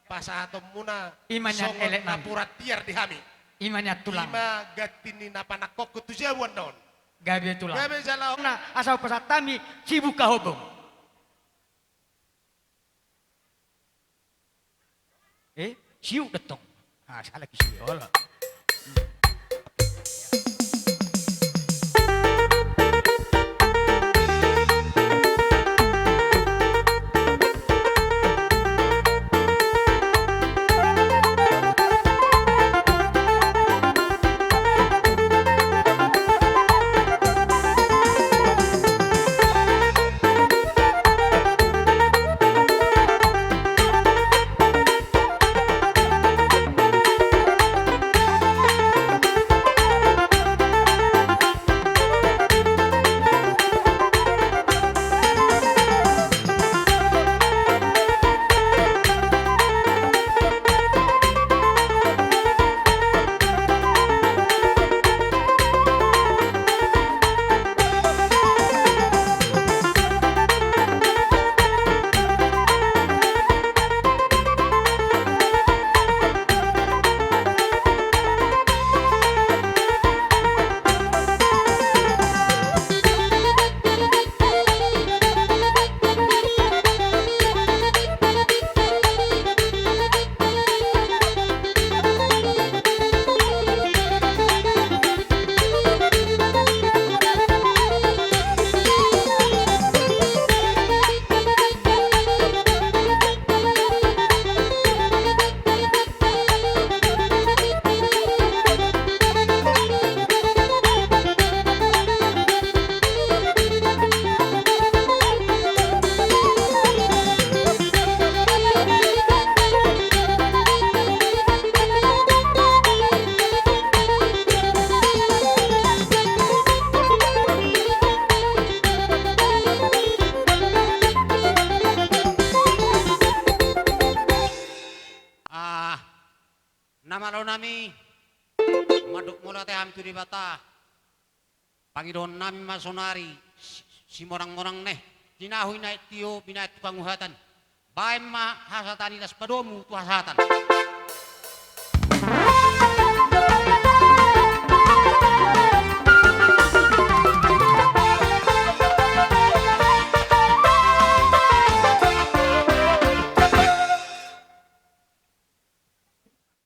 pasahatonmuna. I ma nian songon elek nami. Napuran tiar di hami. I ma nian tulang. I ma ganti ni na panangkok tu jabu annon. Gabe tulang. Gabe jala on. Na, asa hupasahat hami, sibuka hobong. Eh, siuk do tong. Ah, salah ki siuk. Olo. Ah, na malo nami, mandok mauliate hami tu Debata. Pangidohon nami ma sonari, si-, simorang-morang ne, tinahu i na tio, binahen tu panguhatan. Bahen ma hasahatan i, laos padomu tu hasahatan.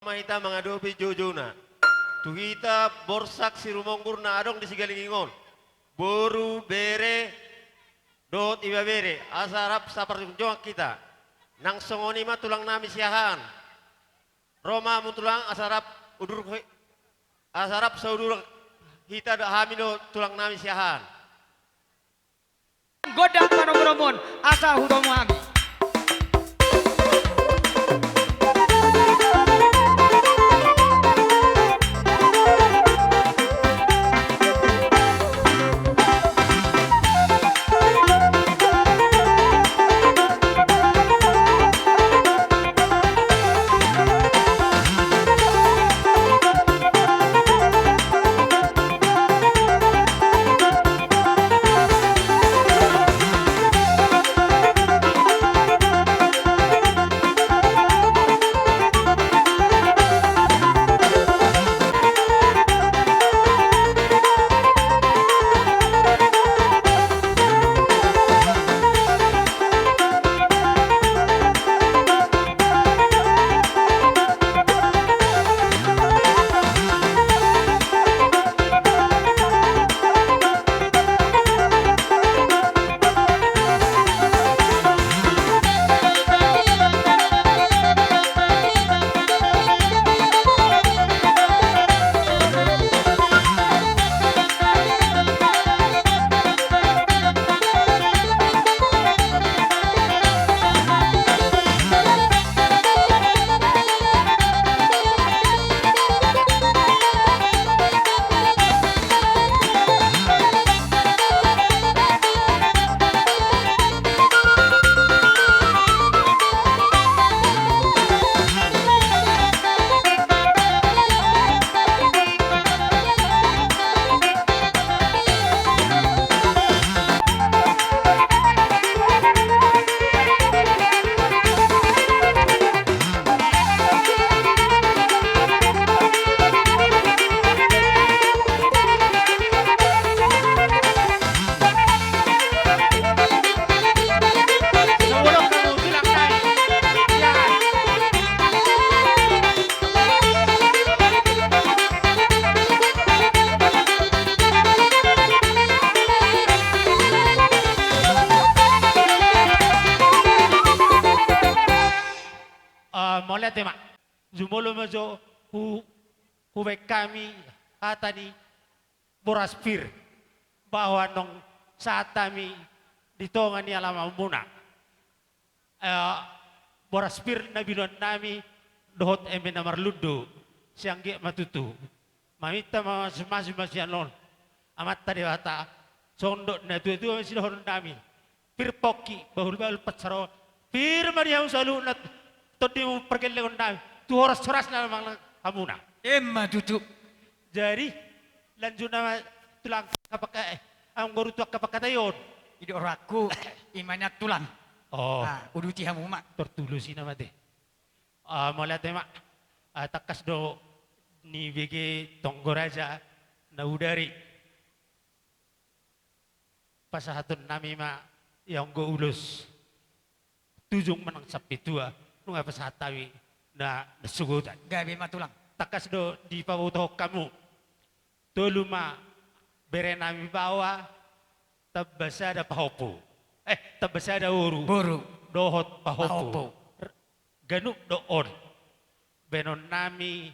Ma hita mangadopi joujouna. Tu hita borsak sirumonggur na adong di Sigalinging on. Boru, bere, dohot ibebere, asa rap saparjujongan hita. Nang songon i ma tulang nami Siahaan. Ro ma hamu tulang asa rap udur, asa rap saudur hita do hami do tulang nami Siahaan. Gondang panoromon, asa hudomu hami. Mauliate ma. Jumolo ma jo hu, hubaen hami hata ni boras pir, bahwa naung sahat hami di tonga ni alamanmuna. Eh, boras pir na binoan nami dohot eme na marlundu, sai anggiat ma tutu. Maminta ma mamasu-masu ma sian on Amanta Debata, songon dok ni natuatua ma sidohonon nami. Pir pongki, bahulbahul pansarohon, pir ma di hamu saluhutna tondimu pargellengon nami, tu horashorasna ma nang hamuna. Emma tutu. Jadi, lanjutna ma tulang, angka pangka-, eh, amangboru, tu angka pangkataion. I do rohangku, i ma nian tulang. Oh. Ah, uduti hamu ma. Tortulos i nama te. Ah, mauliate ma. Ah, tangkas do nibege Tonggo Raja Nabodari. Pasahaton nami ma i anggo ulos. Tujung manang sampe tua, nunga pasahat hami na, na sogot an. Gabe ma tulang. Tangkas do dipabotohon hamu. Tolu ma bere nami baoa, tamba sada pahompu. Eh, tamba sada boru. Boru. Dohot pahompu. Pahompu. R-, ganup do on baenon nami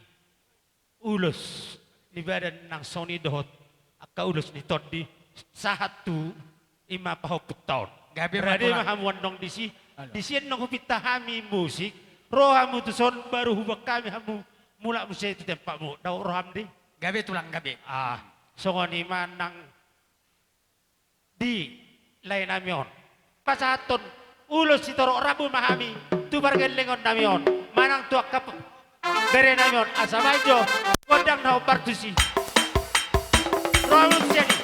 ulos ni badan nang songon i dohot angka ulos ni tondi sahat tu i ma pahompunta on. Gabe ma tulang. Rade ma hamu annon disi. Alo. Disi annon hupinta hami musik, ro hamu tuson baru huboan hami hamu mulak muse tu tempatmu. Dao roham di. Gabe tulang, gabe. Ah, songon i ma nang di lae nami on. Pasahathon ulos sitorop rambu ma hami tu pargellengon nami on manang tu angka p-, bere nami on, asa baen jo gondang na hombar tusi. Ro hamu sian i.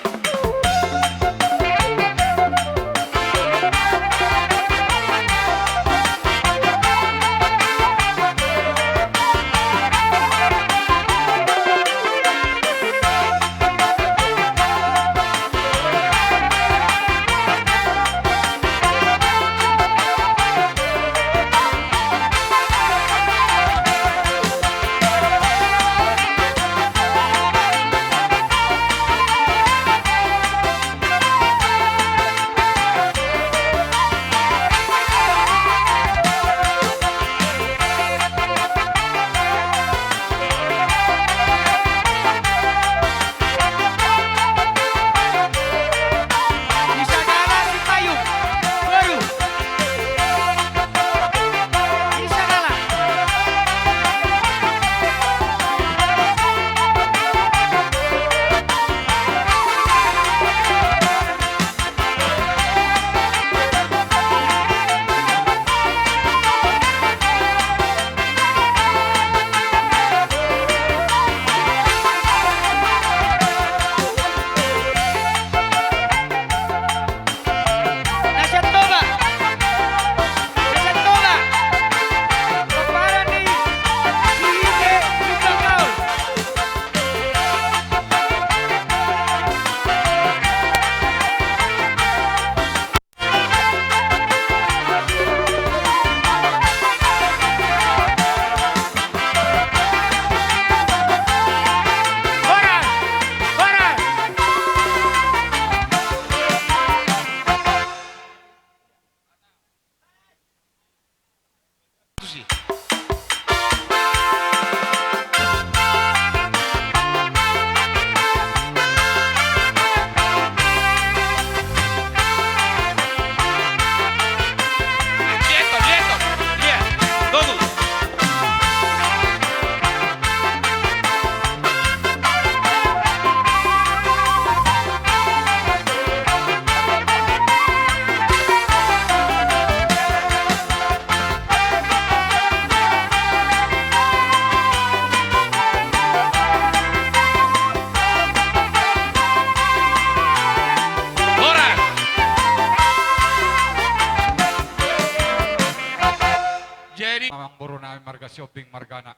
Jadi, amangboru nami marga Sihombing margana.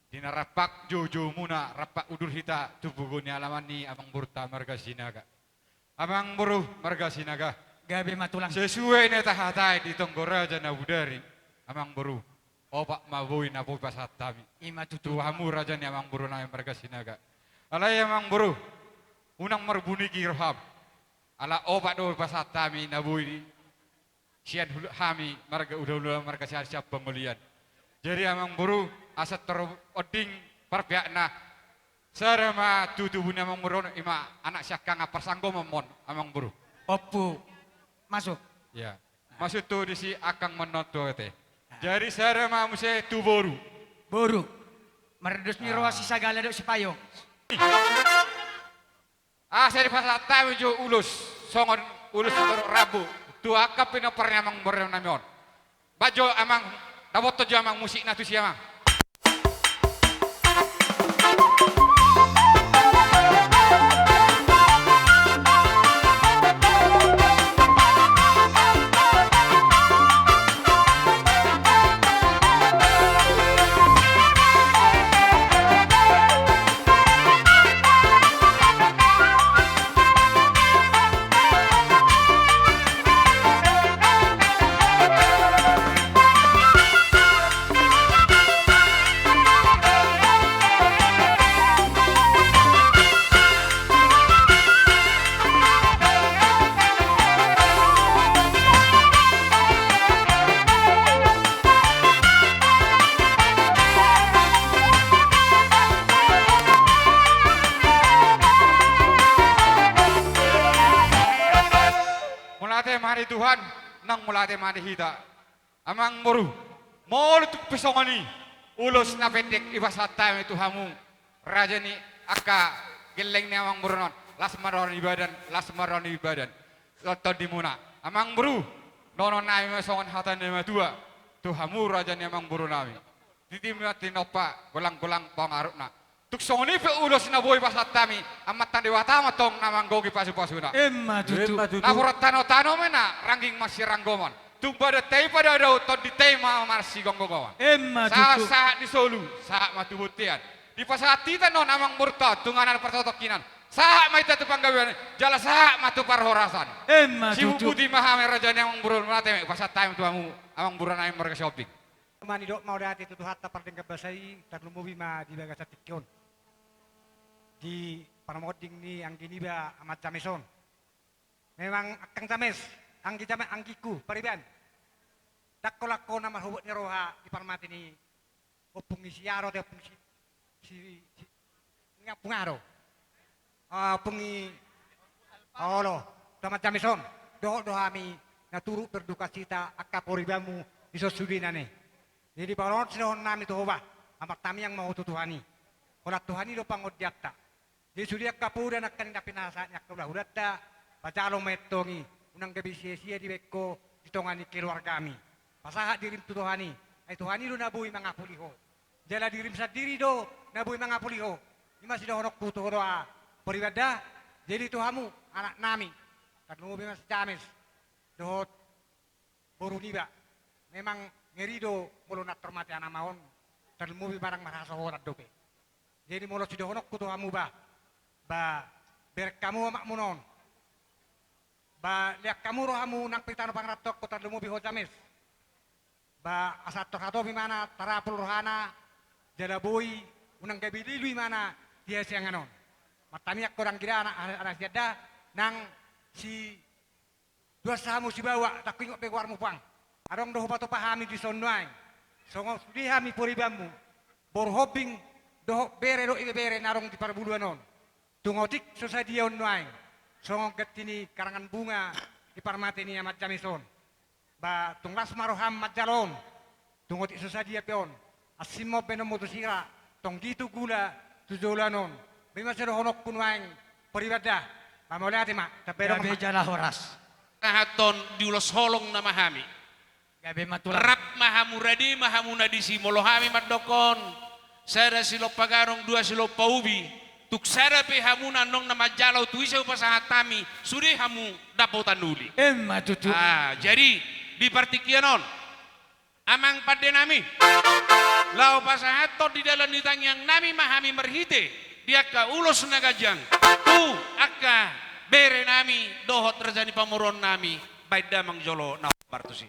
Di na rampak joujoumuna, rampak udur hita tu pugu ni alaman ni amangborunta marga Sinaga. Amangboru marga Sinaga. Gabe ma tulang. Sesuai na tahatai di Tonggo Raja Nabodari, amangboru, opat ma boi na boi pasahat hami. I ma tutu. Tu hamu raja ni amangboru nami marga Sinaga. Alai amangboru, unang marbuniki roham. Ala opat do pasahat hami na boi di sian hula-, hami marga, hulahula marga Sinaga sian pangolian. Jadi amangboru, asa taronding parpeakna, sada ma tu tubu ni amangboru on, ima anak siangkangan parsanggoman ma on amangboru. Ompu. Masuk. Ya. Masuk tu disi angkang ma on tu ate. Jadi sada ma muse tu boru. Boru. Mardos ni roha si sagala dohot si payong. Asa dipasahat hami jo ulos, songon ulos sitorop rambu tu angka pinompar ni amangboru nami on. Baen jo amang, dapothon jo amang musikna tusi amang. Mauliate ma di Tuhan, nang mauliate ma di hita. Amangboru, molo tung pe songon i, ulos na pendek dipasahat hami tu hamu, raja ni angka gelleng ni amangboru on, las ma roha ni badan, las ma roha ni badan. Dohot tondimuna. Amangboru, dohonon nami ma songon hata ni natuatua tu hamu raja ni amangboru nami. Titi ma tinompa, golang-golang pangarahutna. Tung songon i pe ulos na boi pasahat hami, Amanta Debata ma tong na manggohi pasupasuna. Emma tutu. Emma tutu. Laporan tanotano ma na rangging marsiranggoman. Tung badanta i padao-dao, tondinta i ma marsigomgoman. Emma tutu. Sahat-sahat ni solu, sahat ma tu bontean. Dipasahat hita non amangborunta, tu inganan partotongkinan. Sahat ma hita tu panggabean, jala sahat ma tu parhorasan. Emma tutu. Sibubuti ma hami raja ni amangboru, mauliate ma pasahat hami tu hamu amangboru nami marga Sihombing. Ma nidok mauliate tu Tuhanta pardenggan basa i, tarlumobi ma di bagasan tingki on. Di parmonding ni anggi niba Ama James on. Memang angkang James, anggi James, anggingku, pariban. Ndang holan ho na marhobot ni roha di parmate ni ompung i si Aro, te ompung si, si, si, Ompung i aha do? Ah, ompung i, olo, tu Ama James on. Dohot do hami na turut berdukacita angka paribanmu di son sudena i. Jadi baonon sidohonon nami tu ho bah, martamiang ma ho tu Tuhan i. Holan Tuhan i do pangondianta. Jadi sude angka poda nangkin na pinasahat ni angka hulahulanta, pajalo ma i antong i, unang gabe sia-sia dibaen ho di tonga ni keluargami. Pasahat dirim tu Tuhan i, ai Tuhan i do na boi mangapuli ho. Jala dirim sandiri do na boi mangapuli ho. I ma sidohononku tu ho do, ah, pariban da. Jadi tu hamu, anak nami, tarlumobi ma si James dohot boru niba. Memang ngeri do molo na tor mate anak ma on, tarlumobi barang marhasohotan dope. Jadi molo sidohononku tu hamu bah, bah, bereng hamu amakmuna on. Bah, lean hamu rohamu nang pe tano pangarantoanku, tarlumobi ho James. Bah, asa tor hatop imana tarapul rohana, jala boi unang gabe lilu imana di hasiangan on. Martamiang ho dang gidana, anak sian da, nang si duan sa hamu sibawa, ndang huingot be goarmu pang. Adong do hupatupa hami di son nuaeng. Songon sude hami paribanmu, boru Hombing dohot bere dohot ibebere na adong di parbuluan on. Tung otik so sadia on nuaeng, songon ganti ni karangan bunga di parmate ni Ama James on. Bah, tung las ma roham manjalo on. Tung otik so sadia pe on, ansim ma on baenonmu tu sira, tonggi tu gula, tu joloan on. Boi ma sidohononku nuaeng, pariban da. Bah, mauliate ma, tabe dong. Gabe ma jala horas. Tahaton di ulos holong nama hami. Gabe ma tulang. Rap ma hamu, rade ma hamu na disi, molo hami mandok on, sada silompa gadong, dua silompa ubi, tung sada pe hamu na annon na manjalo tu ise hupasahat hami, sude hamu dapotan uli. Emma tutu. Ah, jadi di partingkian on, amang pande nami, laho pasahathon di dalan ni tangiang nami ma hami marhite di angka ulos na ganjang tu angka bere nami dohot raja ni pamoruon nami. Baen damang jolo na hombar tusi.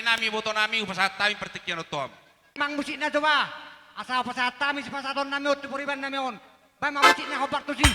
Nami, boto nami, hupasahat hami partingkian on tu hamu. Amang musikna coba, asa pasahat hami sipasahaton nami on tu pariban nami on. Baen ma musikna, hombar tusi.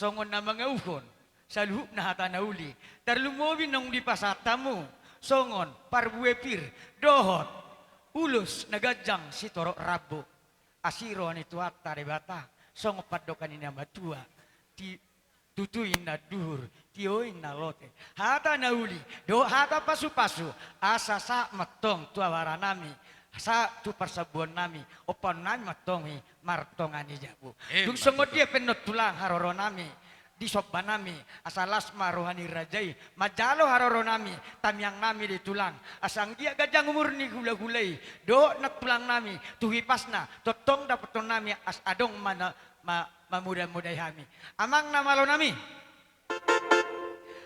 Songon na mangauhon saluhutna hata na uli, tarlumobi naung dipasahat hamu songon parbue pir dohot ulos na ganjang sitorop rambu. Asi roha ni Tuhanta Debata, songon pandohan ni na matua, ti-, tutu inna duhur, tio inna lote. Hata na uli dohot hata pasupasu, asa sahat ma antong tu abaranami, sahat tu parsambuannami, ompaonnami ma antong i martonga ni jabu. Eh, dung songon dia pe annon tulang haroronami di sombanami, asa las ma roha ni raja i manjalo haroronami, tangiangnami di tulang, asa anggiat ganjang umur ni hulahula i dohot nantulangnami, tu hipasna tongtong dapothonnami, asa adong ma-, ma-, mamodamodai hami. Amang na malonami,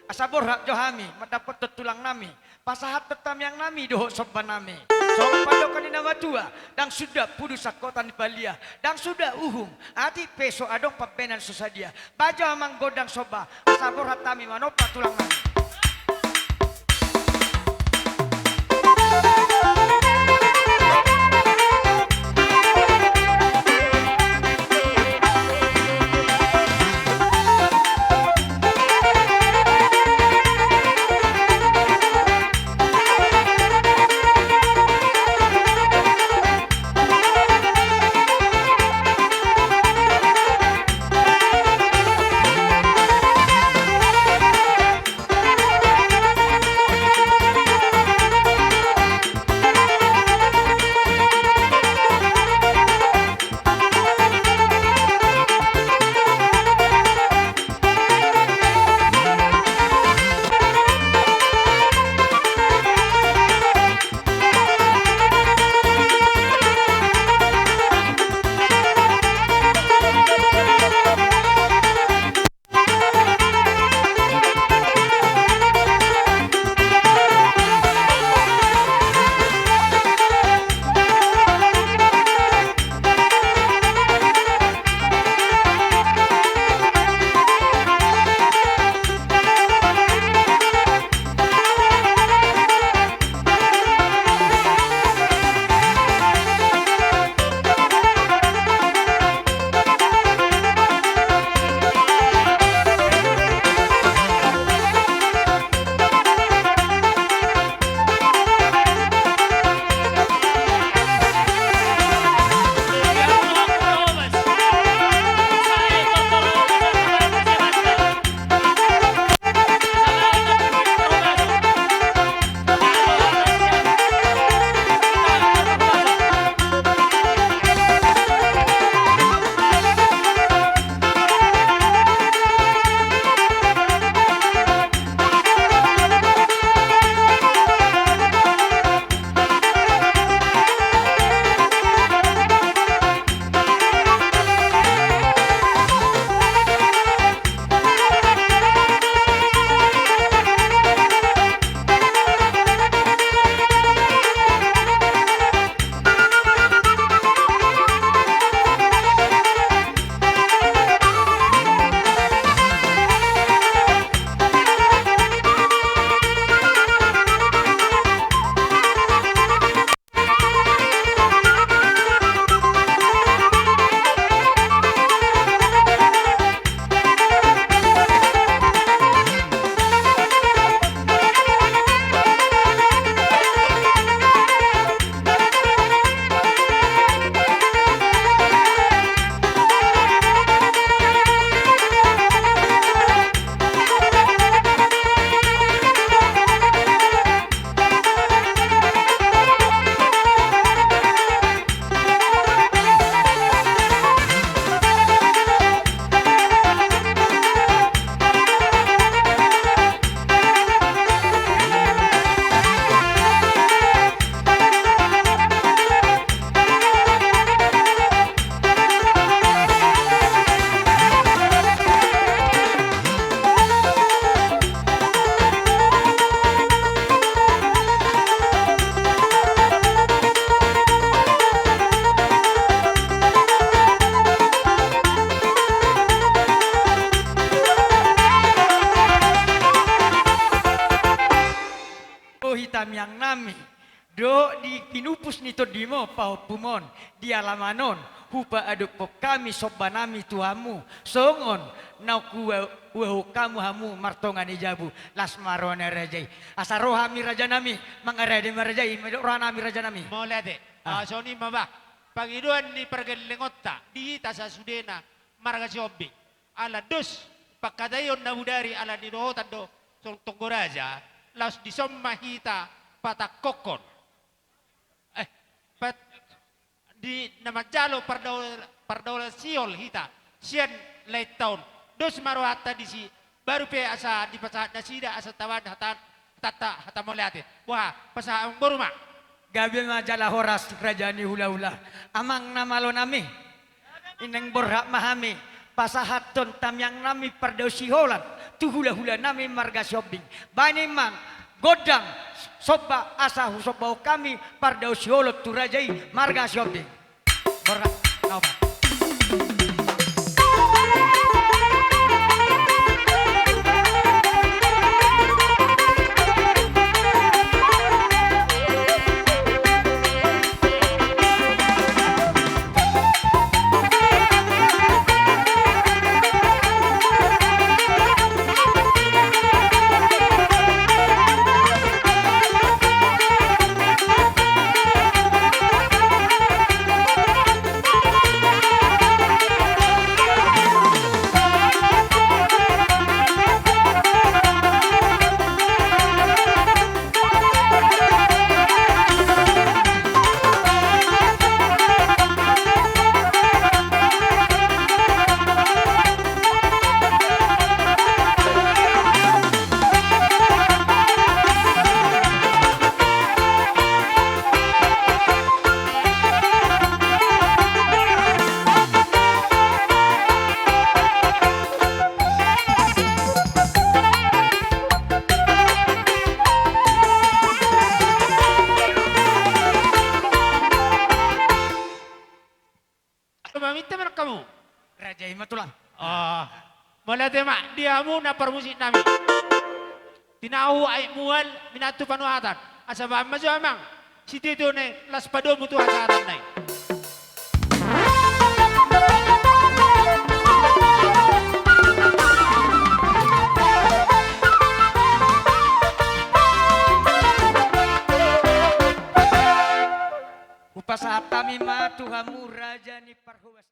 asa borhat jo hami mandapothon tulangnami, pasahathon tangiangnami dohot sombanami. Songon pandohan ni na matua, ndang suda pudu sangkotan ni palia, ndang suda uhum, atik pe so adong pambahenan so sadia. Bahen jo amang gondang somba, asa borhat hami manompa tulangnami. Di pinupus ni tondimo pahompum on, di alaman on, hupaadophon hami somba nami tu hamu, songon na huuahon hamu martonga ni jabu. Las ma roha ni raja i. Asa ro hami raja nami, mangarade ma raja i, roha nami raja nami. Mauliate. Ah. Ah, songon i ma bah. Pangidoan ni pargellengonta, di hita sasudena marga Sihombing. Ala dos pangkataion na bodari ala ni dohotan do, songon tonggo raja, laos dison ma hita patangkokhon. Eh, pat-, di na manjalo pardao-, pardao sihol hita, sian lae ta on. Dos ma rohanta disi, baru pe asa dipasahat nasida, asa tabaen hata, hata, hata mauliate. Boha, pasahat amangboru ma. Gabe ma jala horas raja ni hulahula. Amang na malo nami. Inang borhat ma hami, pasahathon tangiang nami pardao siholan, tu hulahula nami marga Sihombing. Baen ma gondang somba asa husombahon hami pardao siholan tu raja i marga Sihombing. Borhat, na opat. Maminta ma nang hamu. Raja i ma tulang. Ah. Mauliate ma di hamu na parmusik nami. Tinahu aek mual minantu panuhatan. Asa baen ma jo amang. Sititi on, las padomu tu hasahatanna i. Hupasahat hami ma tu hamu raja ni parhobas.